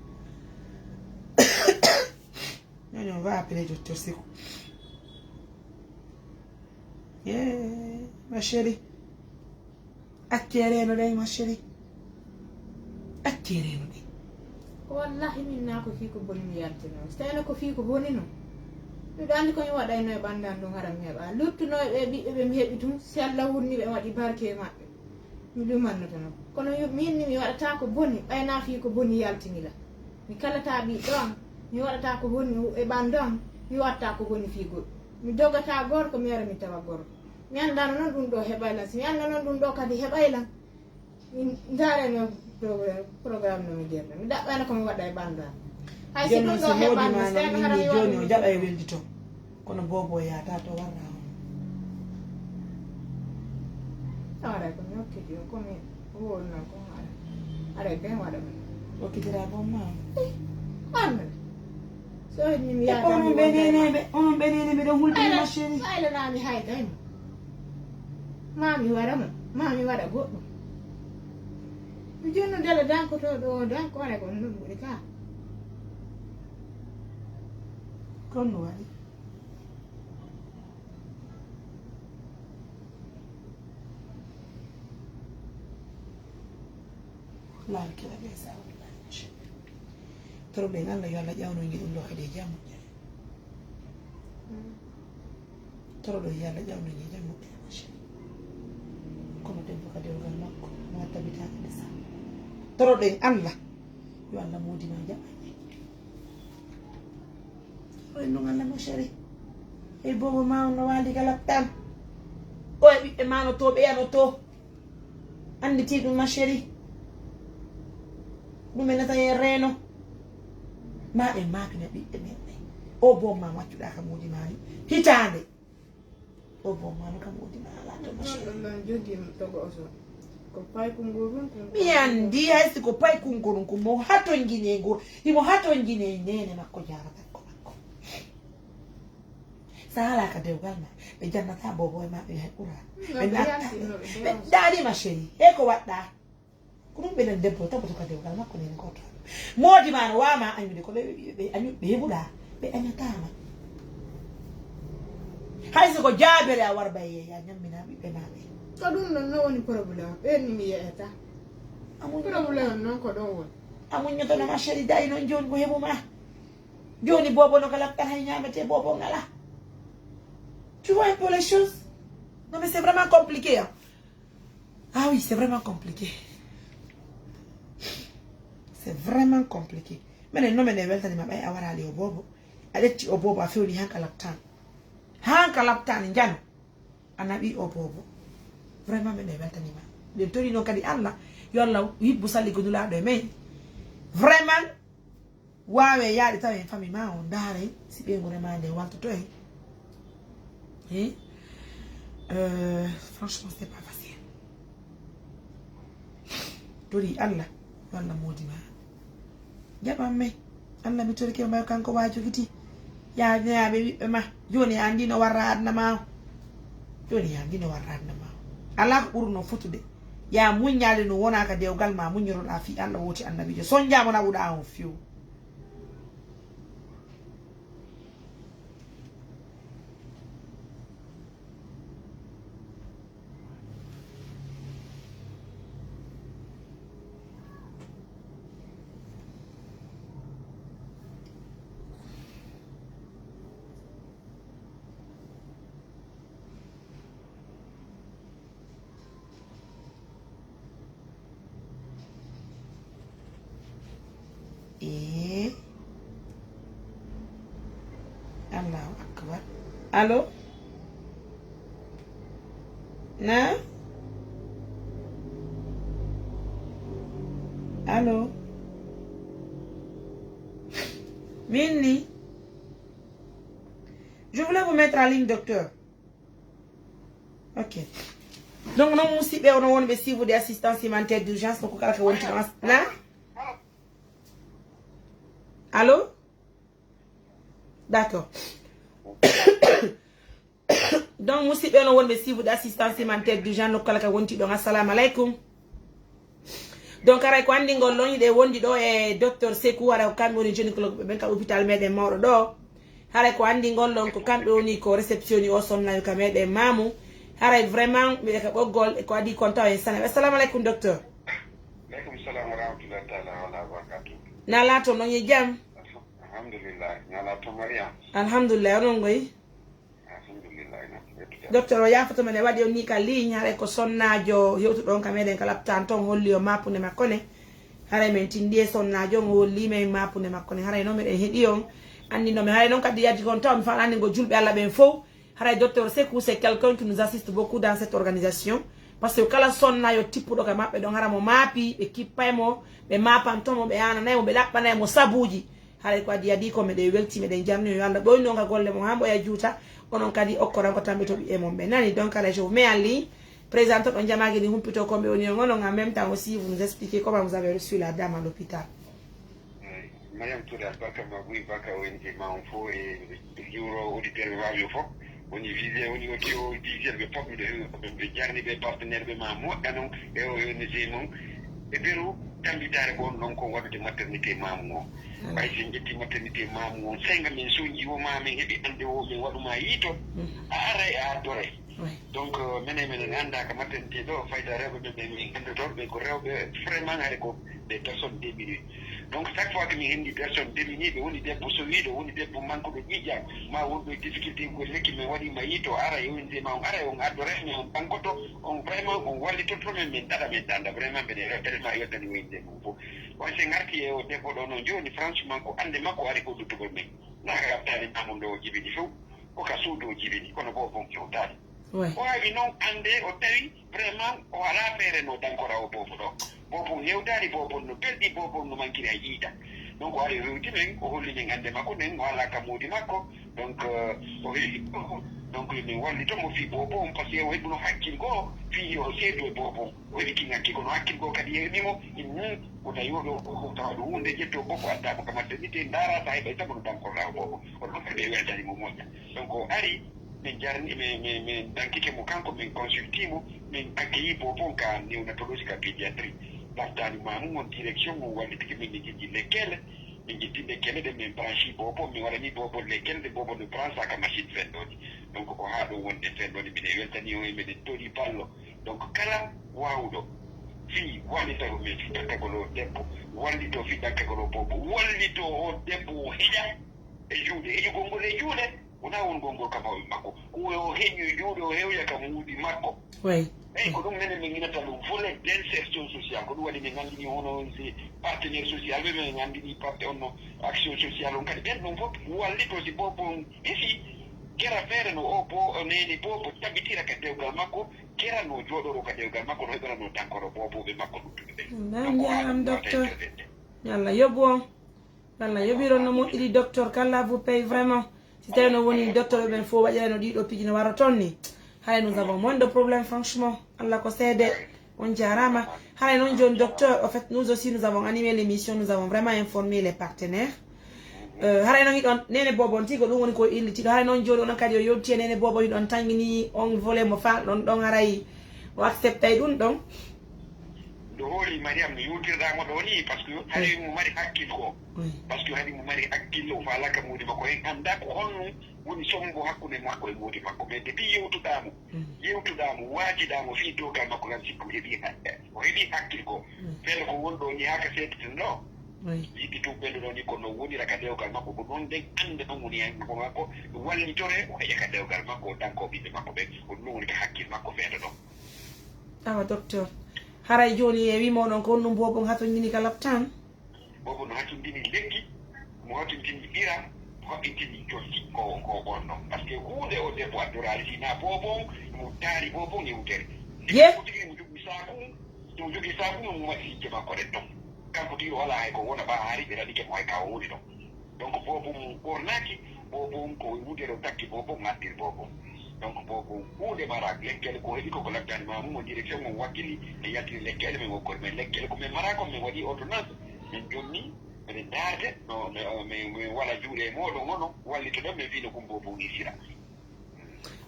non on va appeler docteur Sekou yeah ma chérie accee reeno ɗen ma chérie accee reeno ɗen wallahi min na ko fii ko boni mi yaltino so tawino ko fii ko boni no miɗo andi ko mi waɗayno e ɓandan ɗum haram mi heɓa luttuno e ɓe ɓiɓɓe ɓe mi heɓi tun si allah wurni ɓe waɗi barke e maɓɓe mi ɗumannoto noon kono min ni mi waɗata ko boni ɓayna fii ko boni yaltinila mi kalata ɓiɗɗo am mi waɗata ko boni e ɓanndo am mi watta ko boni fii goɗɗo mi dogata gorko mi ara mi tawa gorko mi anndano noon ɗum ɗo heɓay lan si mi annda noon ɗum ɗo kadi heɓay lan min ndaarayno programme no mi gerno mi ɗaɓɓayno komi waɗa e ɓanndo am hay si ɗum ɗo heɓanmi seeɗa hara mi waɗmi kono bobo yata to warra on aray ko mi hokkiti o komi wowlno ko aray ben waɗa mi hokkitira bon ma armene so mi yata onon ɓe neneɓe onon ɓe nene miɗo hulɓini machine aylanami hay kayma mami waɗa mo mami waɗa goɗɗum mi jonno dala dankotoɗo o danko aray ko ɗum ɓuri ka Kon no waɗi? Laalkira ɓe sawullahi machin toroɗen allah yo allah ƴawnoji ɗum ɗo kadi e jam moƴƴere toroɗo yo allah ƴawnoji e jam moƴƴere machin kono debbo ka dewgal makko ma tabitaka nde sa toroɗen allah yo allah moodima jaɓa Oye ɗum Allah ma chéri. Ey bobo ma on no wali galak tan. Oye ɓiɓɓe ma no to ɓeya no to. Anditi ɗum ma chéri. Ɗum e nata yen reeno. Ma ɓe mabina ɓiɓɓe men ɓe. O bo ma maccuɗa ka modi mani. Hitande. O bo ma no kam wodi ma ala to ma chéri. Mi andi hay si ko pay kunko ɗum ko mo hatonjine ngo himo hatonjine nene makko jarata ko makko sa halaka dewgal ma ɓe jannata bobo e ma ɓe hay qura ɓe natta ɓe daɗima chéri e ko waɗɗa ko ɗum ɓenen debbo taboto ka dewgal makko nene goto moodi ma no wama añude ko ɓe añu ɓe heɓuɗa ɓe añatama hay so ko jaabere a warba e yeeya ñammina ɓiɓɓe ma ɓe ko ɗum ɗon no woni problème ɓen ni mi yeyata problème noon ko ɗon woni a muññotono ma chéri dayi noon jooni ko heɓuma jooni bobo no ka lakkal hay ñamete bobo ngala tu vois un peu les choses non mais c'est vraiment compliqué hein? Ah oui c'est vraiment compliqué c'est vraiment compliqué minen no minen weltanima ɓay a warali o bobo a ƴetti o bobo a fewni hanka laptan hanka laptan jano a naɓi o bobo Vraiment, min en weltaniima. Min tori noon kadi Allah, yo Allah yibbo salligo Nulaaɗo e men. Vraiment, waawe yaade tawa en famille ma o, ndaare si ɓeyngu remaande en waltoto en. Hein? Euh, franchement, c'est pas facile. Tori Allah, yo Allah moodi ma. Jaɓan men. Allah, mi torike ma, kanko wa jogiti. Ya neyaɓe ɓiɓɓe ma. Jooni ya anndi no warra aduna ma o. Jooni ya anndi no warra aduna ma o. Alaa ko ɓurno fotude. Ya muññaade no wonaa ka dewgal ma muññotoɗaa fii Allah wooti annabiijo. Sonjaama na wuɗaa on few. Ee. Allahu akbar. Allo? Na? Allo? Minni? Je voulais vous mettre en ligne, docteur. Ok. Donc, non, musidɓe, onon wonɓe siifude assistance humanitaire d'urgence, donc kala ko wonti ɗon as-, na? Allo? D'accord. Donc, musidɓe, onon wonɓe siifude assistance humanitaire d'urgence, nokku kala ka wonti ɗon. Assalamu alaikum. Donc, haray ko anndingol ɗon, hiɗe wondi ɗo e docteur Sekou, haray ko kamɓe woni gynécologue ɓe ɓen ka hôpital meɗen mawɗo ɗo. Haray ko anndingol ɗon, ko kamɓe woni ko réception ni o sonnayo ka meɗen Mamu. Haray vraiment, miɗe ka ɓoggol, e ko adii kon tawa en sana. Assalamu alaikum, docteur. Alaikum salam wa rahmatullahi taala wa barakatuh. Na laato non e jam? Alhamdulillah. Na laato Mariam? Alhamdulillah, onon ngoy? Alhamdulillah, na. Docteur, o yaafoto men, e waɗi on ni ka ligne, haray ko sonnaajo hewtuɗo on ka meɗen ka laptaan ton, holli o maapunde makko ne. Haray men tindi e sonnaajo on, o holli men maapunde makko ne. Haray non meɗen heɗi on, anndi non men. Haray non kadi yaddi kon taw mi faala anndi ngo julɓe Allah ɓen fow. Haray docteur Sekou, c'est quelqu'un qui nous assiste beaucoup dans cette organisation. Parce que kala sonnaajo tippuɗo ka maɓɓe ɗon, hara mo maapi, ɓe kippay mo, ɓe maapanto mo, ɓe aananay mo, ɓe ɗaɓɓanay mo sabuuji. Haray ko adii adii ko meɗen welti, meɗen jarni, yo Allah ɓoyno ka golle mon, haa mboya juuta, onon kadi okkoran ko tamɓe to ɓiɓɓe mon ɓe. Nani, donc, allez, je vous mets en ligne. Présente ɗon jamaage ɗi humpito ko ɓe woni on, onon en même temps aussi, vous nous expliquez comment vous avez reçu la dame à l'hôpital. Eyi, Mariam Touré, albarka ma buy, barka O N G ma on fof, e juuro auditeur ɓe waawi o fof. Woni visé, woni audio, dixième ɓe pop, miɗo hewi ɓe jarni ɓe partenaire ɓe ma moƴƴa non, e O N G mon. E Beru, tambitaare ko on ɗon ko waɗude maternité Mamu o. Ɓay si en ƴetti maternité Mamu o, sey nga min soñji wo ma min heɓi annde wo min waɗu ma yiito, a aray a addore. Oui. Donc, euh, menen, menen annda ka maternité ɗo, fayda rewɓe ɓe, ɓe min anndoto, ɓe ko rewɓe vraiment hay ko des personnes démunies. Donc, chaque fois que min hendi personne démunie, ɓe woni debbo sowiiɗo, woni debbo mankuɗo ƴiiƴam, ma wonɗo e difficulté ko lekki, min waɗi ma yiito, ara e O N G ma on, ara e on addore, mais on bankoto, on vraiment, on wallitoto men, min daɗa, min danda. Vraiment, mbeɗe vraiment weltani O N G mon fof. On se ngarti e o debbo ɗo noon jooni, franchement, ko annde makko ari hollitugol men. Naa ka ɓattani Mamu ɗo o jibini fof, ko ka suudu o jibini, kono boobon hewtaani. Ouais. O ari noon annde, o tawi vraiment o alaa feere no dankora o boobo ɗo. Boobon hewtaani, boobon no belɗi, boobon no mankiri hay ƴiiƴam. Donc o ari o hewti men, o holli men annde makko nden, o alaa ka moodi makko. Donc, euh, o heɓi boobo. Donc min wallito mo fii boobo on, parce que o heɓuno hakkil goo fii yo o seedu e boobo on. O heɓi kin hakkil, kono hakkil goo kadi heɓi mo, inni, o tawi o ɗo, o tawa ɗum huunde ƴetto boobo adda mo ka maternité, ndaara sa heɓay sabu no dankorɗaa o boobo. O ɗon kadi ɓe weltani mo moƴƴa. Donc o ari, min jarni, min, min, min dankike mo kanko, min consulti mo, min accueilli boobo on ka néonatologie, ka pédiatrie. Ɓattani Mamu on direction, mo wallitike min, min jejji lekkele, min ƴetti lekkele ɗen, min branchi boobo, min waɗani boobo lekkele ɗe boobo no brancha ka machine fenɗoji. Donc ko haa ɗo wonde fenɗoji, mbiɗen weltani o e meɗen tori ballo. Donc kala waawuɗo fii wallitagol men fii dankagol o debbo, wallito fii dankagol o boobo, wallito o debbo o heƴa e juuɗe, heƴugol ngol e juuɗe, wonaa wongol ngol ka baawɗe makko. Ko o heƴu e juuɗe, o hewya ka muudi makko. Oui. Eyi, ko ɗum menen min nginata ɗum volet d'insertion sociale. Ko ɗum waɗi min nganndini hono si partenaire social ɓe, min nganndini parte on no action sociale on kadi. Ɓen ɗum fof wallito si boobo on isi gera feere no o bo, o neeni boobo tabitira ka dewgal makko, Iran no jooɗoro ka dewgal makko, no heɓirano dankoro booboɓe makko luttuɓe ɓen. Ndaa, njaram docteur. Yo Allah yoɓu on. Yo Allah yoɓiron no moƴƴiri docteur, qu'Allah vous paye vraiment. Si tawi no woni docteur ɓen fof waɗirayno ɗiɗo piiji no waro toon ni. Haray nous avons moins de problèmes franchement. Allah ko seede. On jaarama. Haray noon jooni docteur, au fait nous aussi nous avons animé l'émission, nous avons vraiment informé les partenaires. Euh, haray noon hiɗon nene bobo on tigo ɗum woni ko illitiɗo. Haray noon jooni onon kadi o yewti e nene bobo hiɗon tangini on volet mo falɗon ɗon haray o acceptay ɗum ɗon. No hooli Mariam no yewtirɗamo ɗo ni, par ce que hari mo mari hakkil ko. Par ce que hari mo mari hakkil o falaka modi makko en anda ko honno woni sombo hakkunde makko e modi makko, mais depuis yewtuɗamo yewtuɗamo wajiɗamo fi dogal makko ngam sikku heɓi haɗɗe o heɓi hakkil ko. Feere ko wonɗo ni haka seedeten ɗo. Yiɗi tun ɓenduɗo ni ko no wonira ka dewgal makko, ko ɗon ɗen ande ɗon woni hen ko makko wallitore o heƴa ka dewgal makko o danko ɓiɓɓe makko ɓen, ko ɗum woni ka hakkil makko feere ɗon. Awa docteur, haray jooni e wimo ɗon ko honɗum bobon hatondini ka laptan? Boobo no hatindini lekki, mo hatindini ɓira, mo haɓɓintini jolti ko ko ɓonno. Par ce que huunde o debbo addoraali si na boobon mo taari boobon e wutere. Ye? Ko tigi mo jogii saaku, mo jogii saaku mo mati hijje makko ɗen ɗon. Kanko tigi o alaa hay ko wona ba haari ɓe raɗike mo hay ka o woni ɗon. Donc boobon ɓornaaki, boobon ko wutere o takki boobon ngaddiri boobon. Donc boobon huunde mara lekkele ko heɓi koko laddani ma mum o direction mo wakkili e yaltini lekkele men wokkori men lekkele ko men mara kon men waɗi ordonnance. Min jonni, miɗen daarde, no, mi, mi, mi wala juuɗe e mooɗon, ono wallitoɗon, min fii no kumbo bugii sira.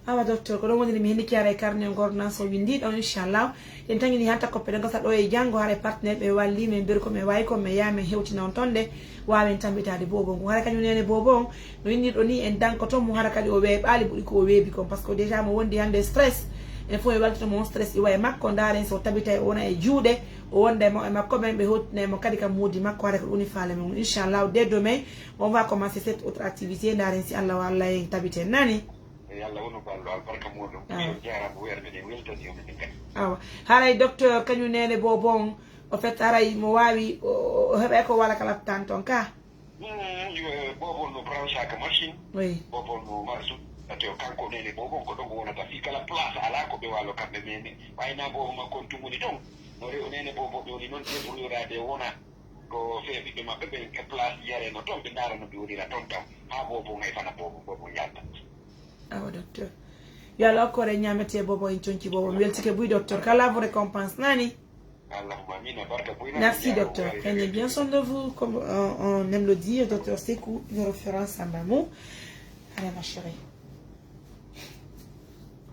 Awa docteur, ko ɗon woniri mi hendi kiara e carnet ngordance o windi ɗon inchallah. En tangini hanta koppe ɗon gasa ɗo e janngo haray partenaire ɓe walli men mberi ko men wawi ko men yaha men hewtina on ton de wawen tambitade bobo ngu hara kañum nene bobo on. No innirɗo ni en dankoto mo hara kadi o weeɓali ɓuuri ko o weebi kon par ce que déjà mo wondi hande stress. En fof e wallitomo on stress iwa e makko ndaren so tabitay o wona e juuɗe o wonda e mo e makko ɓen ɓe hottina e mo kadi kam moodi makko hara ko ɗum woni faale mum inchallah dès demain on va commencer cette autre activité ndaren si allah wa allah en tabite nani. Yo Allah wonu ballo albarka muɗum. Yo jaarama weer meɗen weltani yo meɗen kadi. Awa haray docteur kañum nene bobo on o fait haray mo wawi o heɓa ko wala kala tan ton ka. Bobo no branchaka machine. Oui. Bobo no marsu. Ate o kanko nene bobo ko ɗon wonata fi kala place ala ko ɓe walo kamɓe mene ɓayna bobo makko on tumuni ton. No rew nene bobo ɓe woni noon débrouillorade wona ko fe ɓiɓɓe maɓɓe ɓen e place yareno ton ɓe ndara no ɓe wonira ton taw ha bobo ngay fana bobo bobo yalta. Awa docteur, yo allah okkore ñamete bobo en conci bobo mi weltike buy docteur kala vo récompense nani. Merci docteur. Prenez bien soin de vous comme on, on aime le dire, docteur Sekou, une référence à Mamou. Allez ma chérie.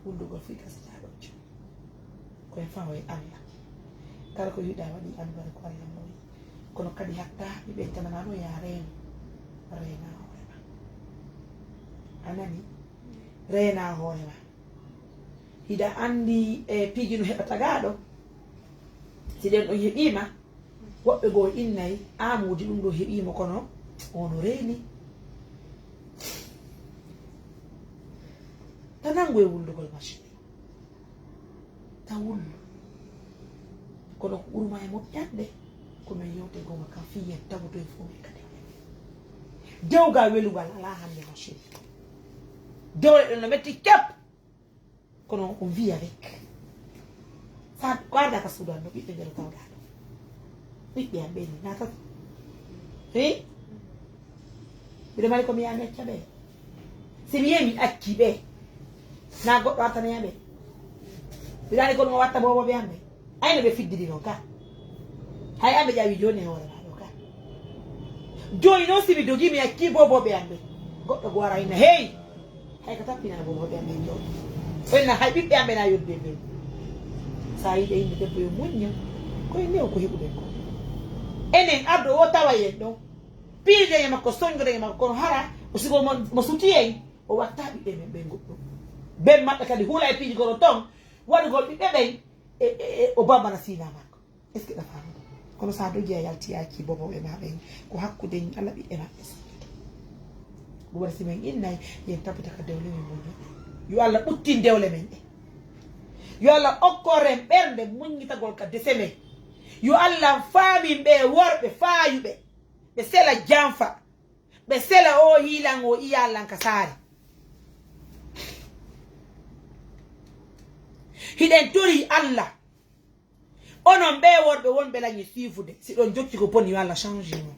Wundugol fuy kasata ɗo jom. Koye fawo e allah. Kala ko yiɗa waɗi anduware ko allah moyi. Kono kadi hatta mi ɓeytanama ɗo ya reeno. Reena hoore ma. A nani? Reena hoore ma. Hiɗa anndi e piiji no heɓa tagaaɗo. Si ɗen ɗon heɓiima woɓɓe goo innay amuudi ɗum ɗo heɓiimo kono ono reeni. Ta nanngu e wullugol machine ta wullu. Kono ko ɓuruma e moƴƴande ko min yewte gooma kan fii yen tagoto e fof min kadi. Dewgal welugal alaa hannde machine. Dewle ɗen no metti cap. Kono on vit avec. Sa ko arda ka suudu an no ɓiɓɓe ɓe no tawɗa ɗo. Ɓiɓɓe am ɓe ni natata. Hi? Mbiɗo mari ko mi yaha mi acca ɓe. Si mi yehi mi acci ɓe. Na goɗɗo artana yaha ɓe. Mbiɗo ani kono o watta bobo ɓe am ɓe. Ayno ɓe fiddiri noon ka. Hay an ɓe ƴawi jooni e hoore ma ɗo ka. Jooni noon si mi dogi mi acci bobo ɓe am ɓe. Goɗɗo go ara inna hey. Hay ko tappinaa bomo ɓe men ɗo. Ɓenna hay ɓiɓɓe am ɓena yodde men. Sa yiɗe yimɓe debbo yo muñña koye new ko heɓuɗen ko. Enen ardo o tawa yen ɗo. Piide e makko soñgode e makko kono hara o sigo mo suti en o watta ɓiɓɓe men ɓen goɗɗum. Ben maɓɓe kadi hula e piiji gono ton waɗugol ɓiɓɓe ɓen e o bambana sina makko. Est ce que ɗa faami? Kono sa dogi a yalti yaki boboɓe ma ɓen ko hakkude ala ɓiɓɓe maɓɓe sallata. Ɗum waɗi si men innay yen tabbita ka dewle men muññuɓe. Yo allah ɓuttin dewle men ɗe. Yo allah okkoren ɓernde muññitagol ka dese men. Yo allah faamin ɓe worɓe faayuɓe ɓe sela janfa. Ɓe sela o hiilan o iya allan ka saare. Hiɗen torii Allah. Onon ɓee worɓe wonɓe lañi suivude, si ɗon jokki ko boni, yo Allah change mon.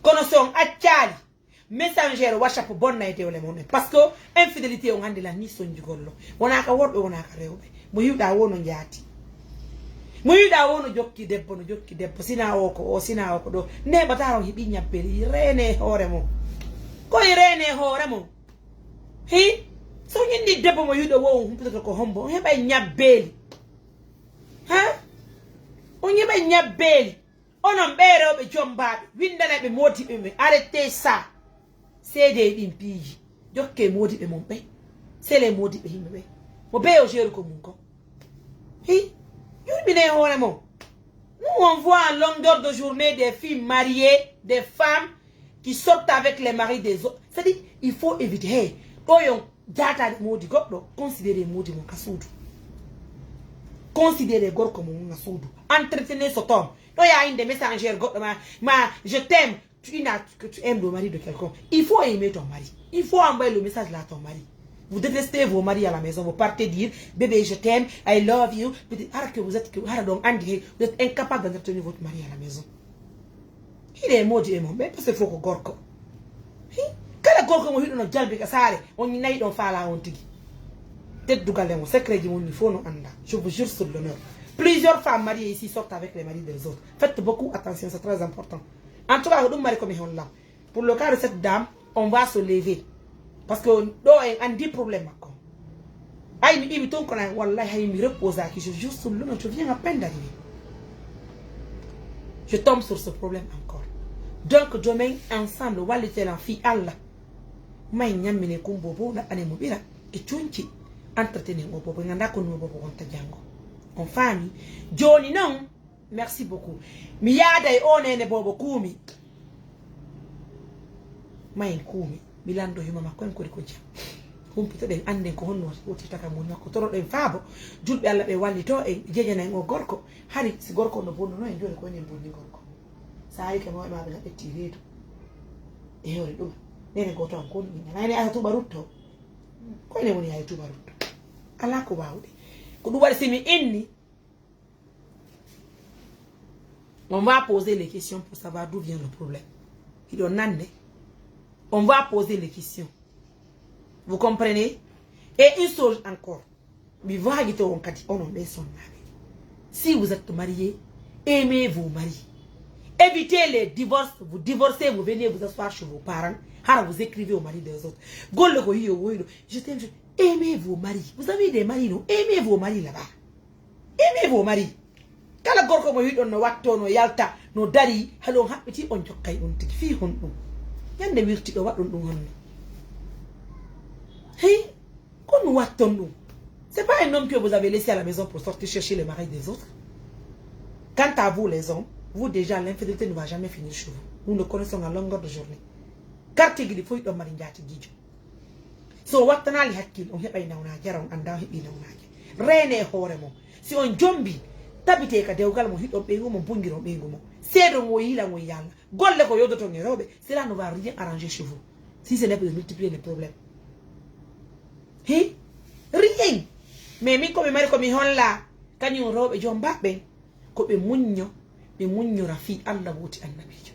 Kono si on accaali, messenger WhatsApp bonna e dewle mon en. Parce que infidélité on hannde lan ni sonjugollo. Wonaa ka worɓe, wonaa ka rewɓe. Mo hiwɗaa wo no njaati. Mo hiwɗaa wo no jokki debbo, no jokki debbo. Sina o ko o, sina o ko ɗo. Neeɓataa on heɓi ñabbeli. Reene hoore mon. Koye reene hoore mon. Hi? So on inni debbo mo hiwɗo wo on humpitoto ko hombo, on heɓay ñabbeli. Ha? On heɓay ñabbeli. Onon ɓee rewɓe jombaaɓe, winndana ɓe moodiɓɓe ɓe, arrêtez ça. Seedee ɗin piiji. Jokkee moodiɓɓe mon ɓe. Selee moodiɓɓe yimɓe ɓe. Mo bee o jeeru ko mum ko. Hi? Yurɓinee hoore mon. Nous, on voit en longueur de journée des filles mariées, des femmes qui sortent avec les maris des autres. C'est-à-dire, il faut éviter. Hey, ɗo yon jaataade moodi goɗɗo, considérez moodi mon ka suudu. Considérez gorko mon ka suudu. Entretenez cet homme. Ɗo yaa innde messenger goɗɗo ma, ma, je t'aime. Tu, il n'a, que tu aimes le mari de quelqu'un. Il faut aimer ton mari. Il faut envoyer le message là à ton mari. Vous détestez vos maris à la maison. Vous partez dire, bébé, je t'aime, I love you. Peut-être, hara que vous êtes, que, hara donc, Andy, vous êtes incapable d'entretenir votre mari à la maison. Hiɗe moodi e mon ɓe, parce que fof ko gorko. Hi? Kala gorko mo hiɗo no jalbi ka saare, on nayi ɗon faala on tigi. Teddugal e mon, secret ji mon ni fof no annda. Je vous jure sur l'honneur. Plusieurs femmes mariées ici sortent avec les maris des autres. Faites beaucoup attention, c'est très important. En tout cas, ko ɗum mari ko mi hollam. Pour le cas de cette dame, on va se lever. Parce que ɗo en andi problème makko. Ay, mi iwi ton kono, wallahi, hay mi reposaki, je jure sur l'honneur, je viens à peine d'arriver. Je tombe sur ce problème encore. Donc demain ensemble, wallitela fii Allah. May ñammine kumbo bo ɗaɓɓane mo ɓira e conci. Entretenir o bobo, ganda ko nuno bobo wonta janngo. On faami? Jooni non, merci beaucoup. Mi yaada e o nene bobo kuumi. Mayen kuumi. Mi lando hima makko en kori ko jam. Humpitoɗen, annden ko honno woti taka moni makko. Toroɗen faabo julɓe Allah ɓe wallito en, jejana en o gorko. Hari si gorko no bonnuno en, jooni ko enen bonni gorko. Sa ari ke mawɓe maɓe na ɓetti reedu. E hoore ɗum. Nene goto an kon ɗum. Nene asa tuba rutto. Ko enen woni ay tuba rutto. Ala ko wawde. Ko ɗum waɗi si mi inni, on va poser les questions pour savoir d'où vient le problème. Hiɗon nande? On va poser les questions. Vous comprenez? Et une chose encore. Mi vaagito on kadi, onon ɓe sonnaaɓe. Si vous êtes mariés, aimez vos maris. Évitez les divorces. Vous divorcez, vous venez vous asseoir chez vos parents. Hara vous écrivez au mari des autres. Golle ko hiyo woyno. Je t'aime, je... Aimez vos maris. Vous avez des maris, non? Aimez vos maris là-bas. Aimez vos maris. Kala gorko mo yiɗon no watto, no yalta, no dari, haɗon haɓɓiti, on jokkay on tigi. Fii honɗum? Ñande wirti ɗo waɗɗon ɗum honno? Hey, ko no watton ɗum? C'est pas un homme que vous avez laissé à la maison pour sortir chercher les maris des autres. Quant à vous les hommes, vous déjà l'infidélité ne va jamais finir chez vous. Nous le connaissons à longueur de journée. Quartier giɗi fof ɗon mari njaatigiijo. So wattanaali hakkil, on heɓay nawnaaje, hara on annda on heɓi nawnaaje. Reene hoore mon. Si on jombi, tabite ka dewgal mon, hiɗon ɓeyngu mon, bungiron ɓeyngu mon. Seedon o yiilan on yalla. Golle ko yodoton e rewɓe, cela ne va rien arranger chez vous. Si ce n'est pas de multiplier les problèmes. Hi? Rien. Mais min ko mi mari ko mi holla, kañum rewɓe jomba ɓen. Ko ɓe muñño, ɓe muññora fii Allah wooti annabiijo.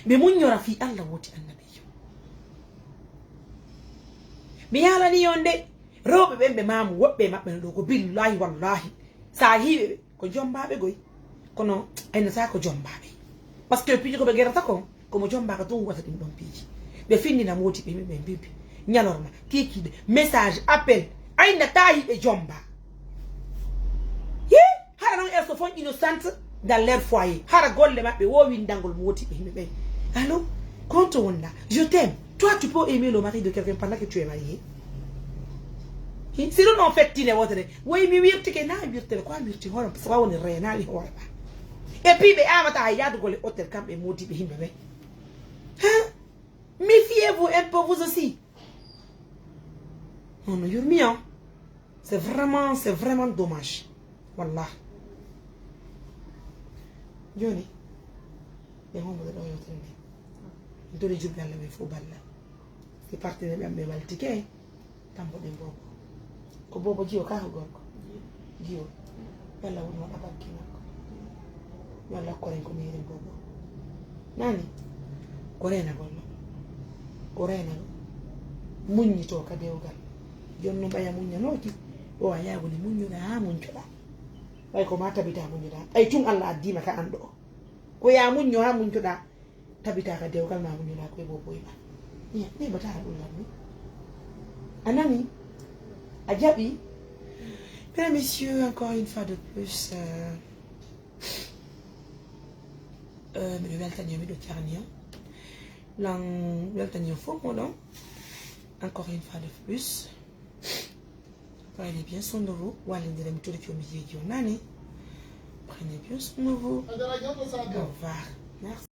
Ɓe muññora fii Allah wooti annabiijo. Mi yaalanii on de, rewɓe ɓen ɓe maamu, woɓɓe e maɓɓe no ɗo ko billaahi wallaahi. Sa hiiɓe ɓe, ko jombaaɓe goy. Kono aynata ko jombaaɓe. Parce que piiji ko ɓe gerata kon, komo jombaaka tun wata ɗin ɗon piiji. Ɓe findina moodi ɓe, ɓe mbimbi. Ñalorma, kikiiɗe, message, appel. Aynata hiɓe jomba. Hi, hara non elles se font innocentes dans leur foyer. Hara golle maɓɓe wo windangol moodi ɓe yimɓe ɓen. Allô? Konto wonna. Je t'aime. Toi, tu peux aimer le mari de quelqu'un pendant que tu es marié. Hi, si ɗum on fettine wotere, woy mi wirtike na wirtele ko a wirti hoore, parce que wa woni reenaali hoore ma. Et puis ɓe amata hay yaadugol e hôtel kamɓe moodi ɓe yimɓe ɓen. Hein? Méfiez-vous un peu vous aussi. On no yurmi on. C'est vraiment, c'est vraiment dommage. Wallah. Joni, ɓe hombo ɗo yewtere nde. Dole julɓe Allah ɓe fof balla. Si partenaire ɓe am ɓe waltike. Tamboɗen bobo. Ko bobo jiwo ka ko gorko? Jiwo. Yo Allah woni waɗa barke makko. Yo Allah okkoren ko meeɗen bobo. Nani? Ko renagol no. Ko renagol. Muññito ka dewgal. Jooni no ɓaya muññanooti. Ɗo a yaaguni muññuɗa haa muñcoɗa. Ɓay ko ma tabita muññuɗa. Ɓay tun Allah addiima ka an ɗo. Ko ya muñño haa muñcoɗa. Tabita ka dewgal ma muññuɗa koye bobo e ɓa. Ni, ni batara ɗum lan ni. A nani? A jaɓi? Mesdames, messieurs, encore une fois de plus, euh, euh, miɗo weltani on, miɗo jarni on. Lan weltani on fof moɗon. Encore une fois de plus, prenez bien soin de vous. Wallindiren mi tolike on mi jeeji on nani. Prenez bien soin de vous. Au revoir. Merci.